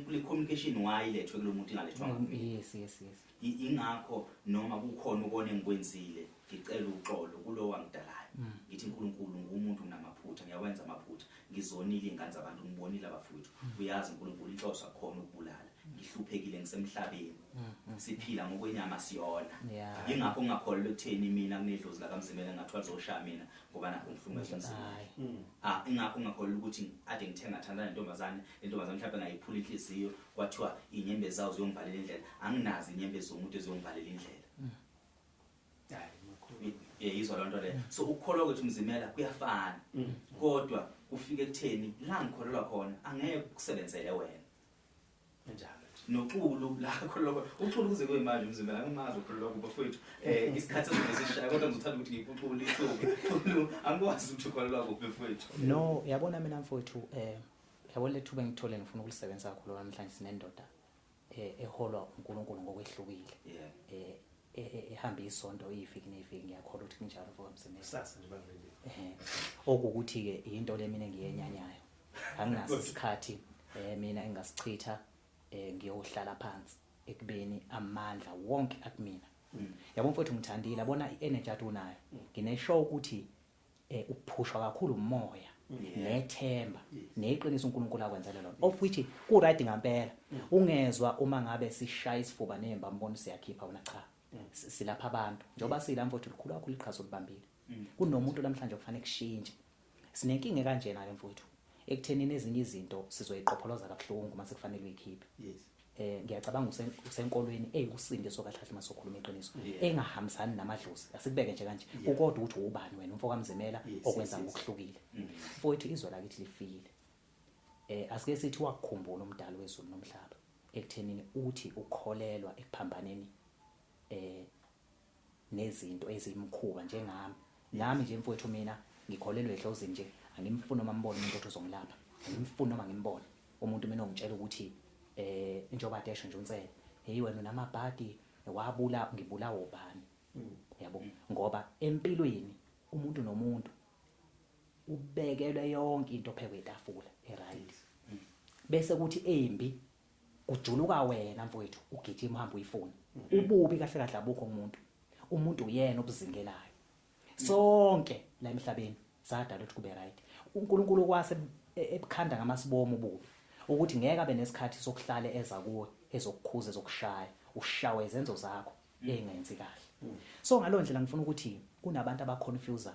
S2: Le communication wayilethwe kulo muntu, ingalethwanga kumina.
S3: yes yes yes
S2: Ingakho noma kukhona ukona engikwenzile, ngicela uxolo kulo wangidalayo. Ngithi uNkulunkulu ngumuntu nginamaphutha, ngiyawenza amaphutha, ngizonile ingane zabantu, ngibonile abafowethu. Uyazi uNkulunkulu inhloso akhona ukubulala, ngihluphekile ngisemhlabeni, siphila ngokwenyama siyona. Ingakho ngingakholelwa ekutheni mina kunedlozi lakaMzimela ngathiwa lizoshaya mina ngoba nakho ngihlukumeza umzimba. Ingakho ngingakholelwa ukuthi ade ngithe ngathandana nentombazane, lentombazane mhlawumbe ngayiphula inhliziyo kwathiwa inyembezi zawo ziyongivalela indlela. Anginazi inyembezi zomuntu eziyongivalela indlela.
S1: Hayi, makhulu.
S2: Yizwa loo nto leyo. So ukukholwa kwethu Mzimela kuyafana, kodwa kufike ekutheni la ngikholelwa khona angeke kusebenzele wena.
S1: Kanjalo nje.
S2: Noxulu la kholelwa khona, uXulu kuze kube manje Mzimela angimazi ukholelwa kuba bafowethu. Isikhathi esizobe sishaya, kodwa ngizothanda ukuthi ngiphucule ithuba. Xulu, angikwazi ukuthi ukholelwa kuphi mfowethu.
S3: No, yabona mina mfowethu, yabona lethuba engithole ngifuna ukulisebenzisa kakhulu namhlanje, sinendoda eholwa uNkulunkulu ngokwehlukile. Ehamba isonto iviki neviki, ngiyakholwa ukuthi kunjalo mfowethu Mzimela.
S1: Kusasa nje bangilindile.
S3: Okuwukuthi ke into le mina engiyenyanyayo. Anginaso isikhathi mina engasichitha ngiyohlala phansi ekubeni amandla wonke akumina. Yabo mfowethu ngithandile, yabona i-energy athi unayo. Ngine-sure ukuthi uphushwa kakhulu umoya nethemba neqiniso uNkulunkulu akwenzele lona, of which ku right ngempela. Ungezwa uma ngabe sishaya isifuba nemba mbona siyakhipha wona, cha. Silapha abantu njengoba sila mfowethu, likhulu kakhulu iqhaza olibambile. Kunomuntu namhlanje okufanele kushintshe. Sinenkinga kanjena ke mfowethu ekuthenini ezinye izinto sizoyiqopholoza kabuhlungu mase kufanele uyikhiphe. Ngiyacabanga usenkolweni eyusindiso kahle kahle masokhuluma iqiniso, engahambisani namadlozi. Asikubeke nje kanje. Ukodwa ukuthi ubani wena umfo kaMzimela okwenza ngokuhlukile. Mfowethu izwe lakithi lifile. Asike sithi wakukhumbula umdali wezulu nomhlaba ekuthenini uthi ukholelwa ekuphambaneni nezinto ezimkhuba njengami. Nami nje mfowethu mina ngikholelwa edlozini nje, angimfuni noma ngibone umuntu othi uzongilapha, angimfuni noma ngimbone umuntu mina ongitshela ukuthi njengoba desho nje uNsele, hey wena unamabhadi wabula, ngibulawa ubani? Yabo, ngoba empilweni umuntu nomuntu ubekelwe yonke into phezu kwetafula e-right. Bese kuthi embi kujuluka wena mfowethu, ugijima uhambe uyifuna. Ububi kahle kahle abukho kumuntu, umuntu uyena obuzingelayo. Sonke la emhlabeni sadalwa ukuthi kube right. uNkulunkulu kwase ebukhanda ngamasibomu ububi ukuthi ngeke abe nesikhathi sokuhlala eza kuwe ezokukhuza, ezokushaya, ushawe izenzo zakho engenzi kahle. So ngaloo ndlela ngifuna ukuthi kunabantu abaconfuse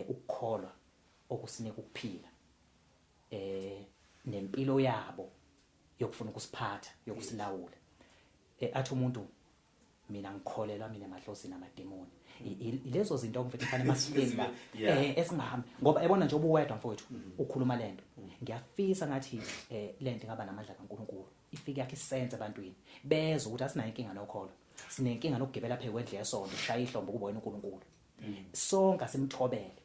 S3: ukukholwa okusinika ukuphila nempilo yabo yokufuna ukusiphatha, yokusilawula. Athi umuntu mina ngikholelwa mina emadlozini namademoni. Lezo zinto mfethu kufanele masifike la. Esingahambi ngoba ebona nje ubuwedwa mfowethu ukhuluma lento. Ngiyafisa ngathi lento ingaba namandla kaNkuluNkulu, ifike yakhe isense ebantwini, bezwe ukuthi asinayo inkinga nokholo, sinenkinga nokugibela phezu kwendlu yesonto ushaya ihlombe kuba wena uNkulunkulu. Sonke asimthobele,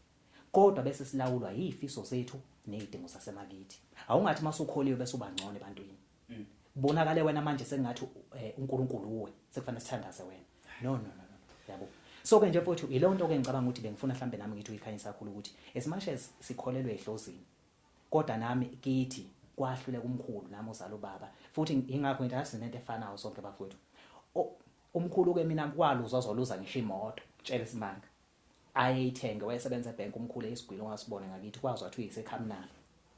S3: kodwa bese silawulwa yizifiso zethu nezidingo zasemakithi. Awungathi masukholiwe bese uba ngcono ebantwini. Kubonakale wena manje sengathi uNkulunkulu uwe, sekufanele sithandaze wena. No, no, no, no, yabo. So ke nje mfowethu, yileyo nto ke ngicabanga ukuthi bengifuna mhlambe nami ngithi uyikhanyisa kakhulu, ukuthi as much as sikholelwe edlozini, kodwa nami kithi kwahluleka umkhulu nami ozala ubaba, futhi ingakho ngithi asinento efanayo sonke bafowethu. Umkhulu ke mina kwaluza wazoluza ngisho imoto, tshela isimanga ayeyithenge, wayesebenza ebhenki umkhulu, eyisigwilo ongasibone ngakithi, kwazi wathi uyisekhamnala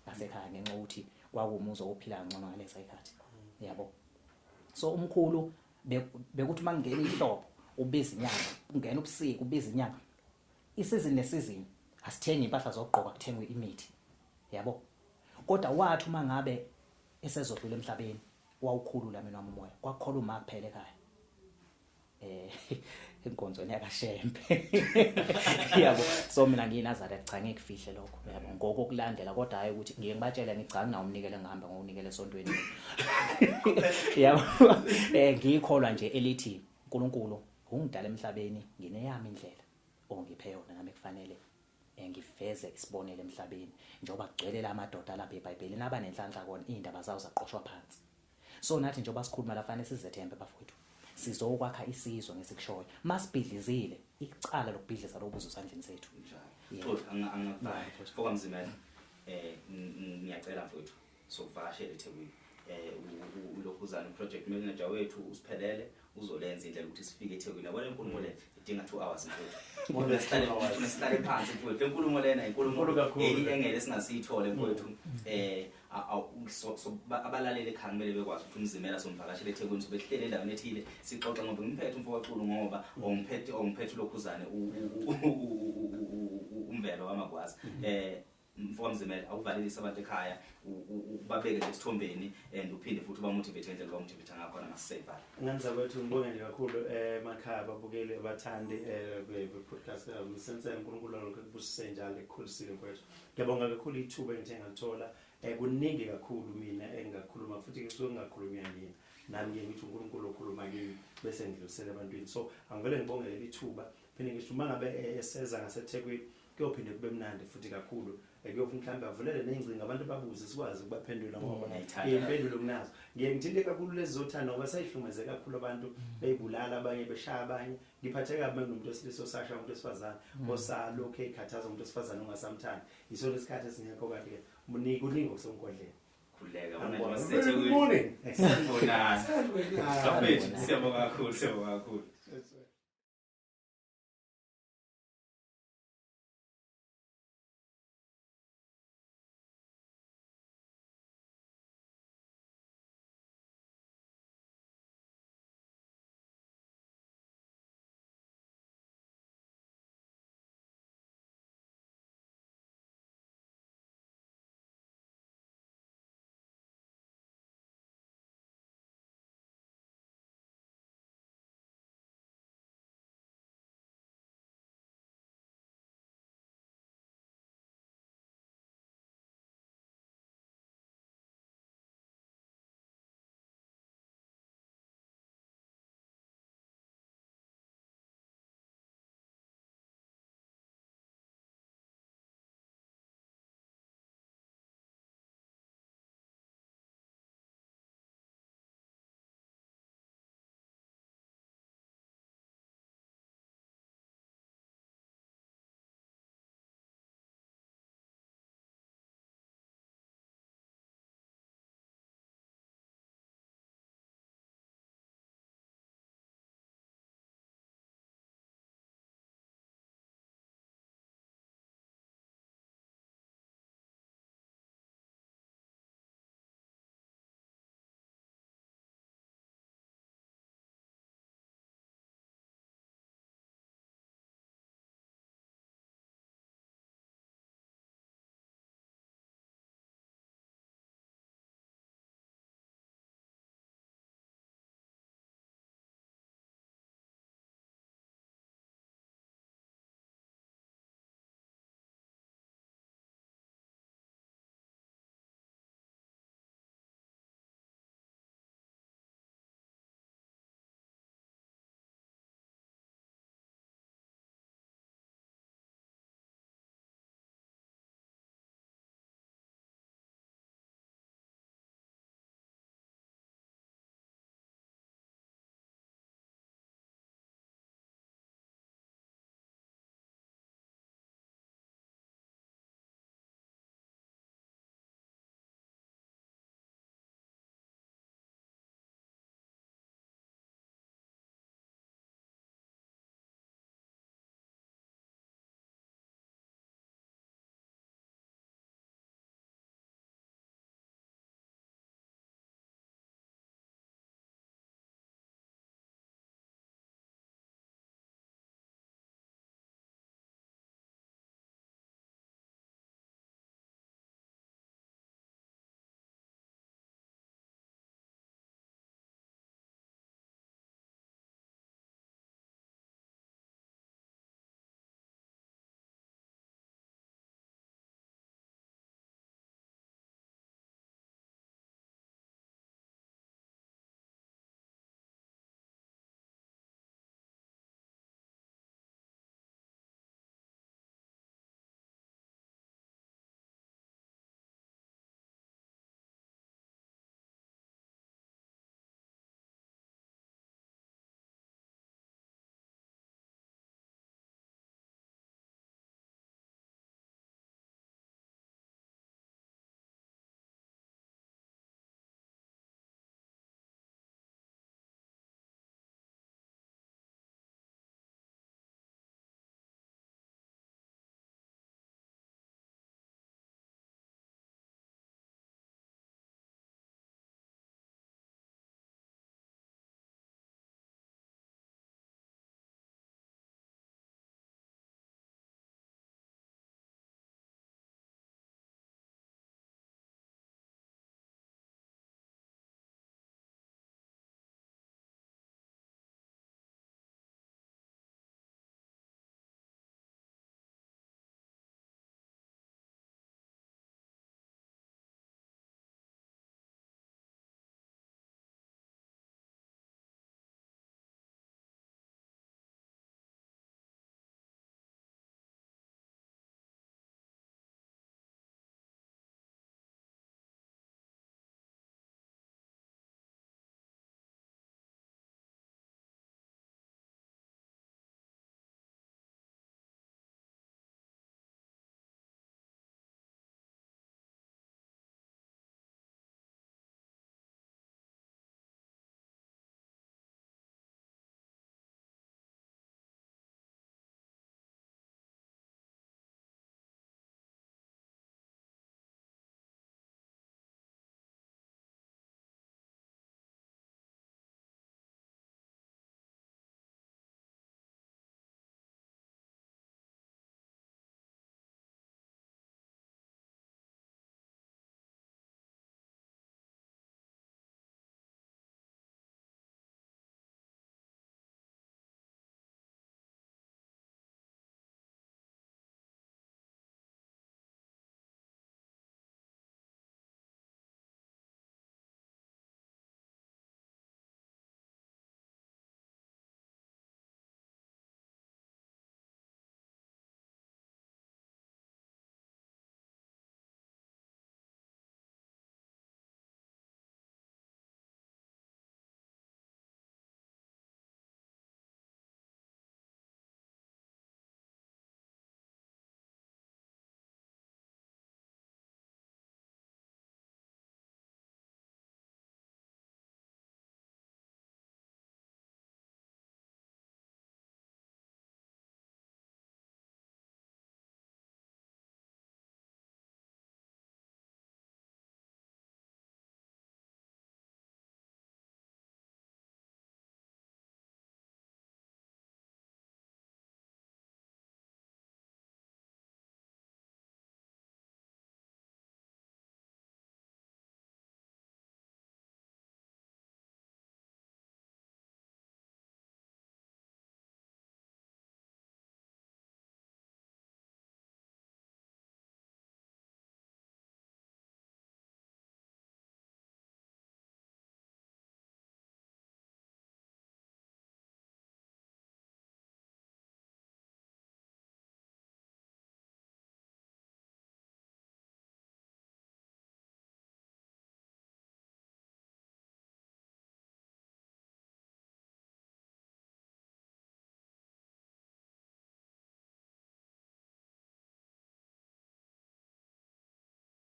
S3: ngasekhaya ngenxa yokuthi kwakuwumuzi ophila kangcono ngalesa sikhathi, yabo. So umkhulu bekuthi uma kungena ihlobo ubiza inyanga, kungena ubusika ubiza inyanga, isizini nesizini asithengi impahla zokugqoka, kuthengwe imithi, yabo. Kodwa wathi uma ngabe esezodlula emhlabeni wawukhulula mina wami umoya, kwakukholwa uma kuphela ekhaya enkonzweni yakaShembe, yabo. So mina ngiyiNazaretha, cha, ngeke kufihle lokho, yabo, ngokokulandela, kodwa hayi ukuthi ngiye ngibatshele ngithi cha, nginawo umnikelo engihamba ngokunikela esontweni, yabo. Ngikholwa nje elithi uNkulunkulu ungidala emhlabeni, ngineyami indlela ongiphe yona, nami kufanele ngiveze isibonelo emhlabeni, njengoba kugcwele la madoda lapha eBhayibhelini abanenhlanhla kona izindaba zawo zaqoshwa phansi. So nathi njengoba sikhuluma la fanele sizethembe bafowethu, sizokwakha isizwe ngesikushoyo. Masibhidlizile, icala lokubhidliza lobuzo esandleni sethu.
S2: Njalo. Angakuvali okwamzimela, ngiyacela mfowethu, sokuvakashela eThekwini. Ulokhuzana project manager wethu usiphelele uzolenza indlela ukuthi sifike eThekwini. Yabona inkulumo le idinga 2 hours mfowethu. Sihlale phansi mfowethu. Le nkulumo lena inkulumo engeke singasiyithole mfowethu. Abalaleli ekhaya kumele bekwazi ukuthi umzimela somvakashela eThekwini, sobe sihlele endaweni ethile sixoxe, ngoba ngiphethe umfowethu ngoba ongiphethe ulokhuzane umvelo wamagwaza. Mfoka Mzimela, awuvalelise abantu ekhaya, ubabeke nje esithombeni and uphinde futhi ubamotivate ngendlela obamotivate ngakhona masiseyivala.
S1: Nganza kwethu, ngibonge nje kakhulu emakhaya, ababukeli abathandi be-podcast Msensele. uNkulunkulu lokho kubusise njalo, ekukhulisile mfowethu. Ngiyabonga kakhulu ithuba engithe ngalithola. Kuningi kakhulu mina engingakhuluma, futhi kusuke ngingakhulunywa yini nami, ngiye ngithi uNkulunkulu okhuluma kimi bese ngidlulisela ebantwini. So angivele ngibonge leli thuba, phinde ngisho uma ngabe eseza ngaseThekwini kuyophinde kube mnandi futhi kakhulu. Kuyofuna mhlawumbe avulele ney'ngcingo, abantu babuze sikwazi ukubaphendula, ngoba iy'mpendulo kunazo. Ngiye ngithinte kakhulu lezi zothando, ngoba sey'hlumeze kakhulu abantu, bey'bulala abanye, beshaya abanye. Ngiphatheka kabi nomuntu wesilisa osasha umuntu wesifazane, osalokhu ey'khathaza umuntu wesifazane ongasamthandi. Yisona isikhathi esingekho, kanti-ke kuningi okusemgodleni.
S2: Khuleka wona nje masiseThekwini. Sanibonani. Bafethu, siyabonga kakhulu, siyabonga kakhulu.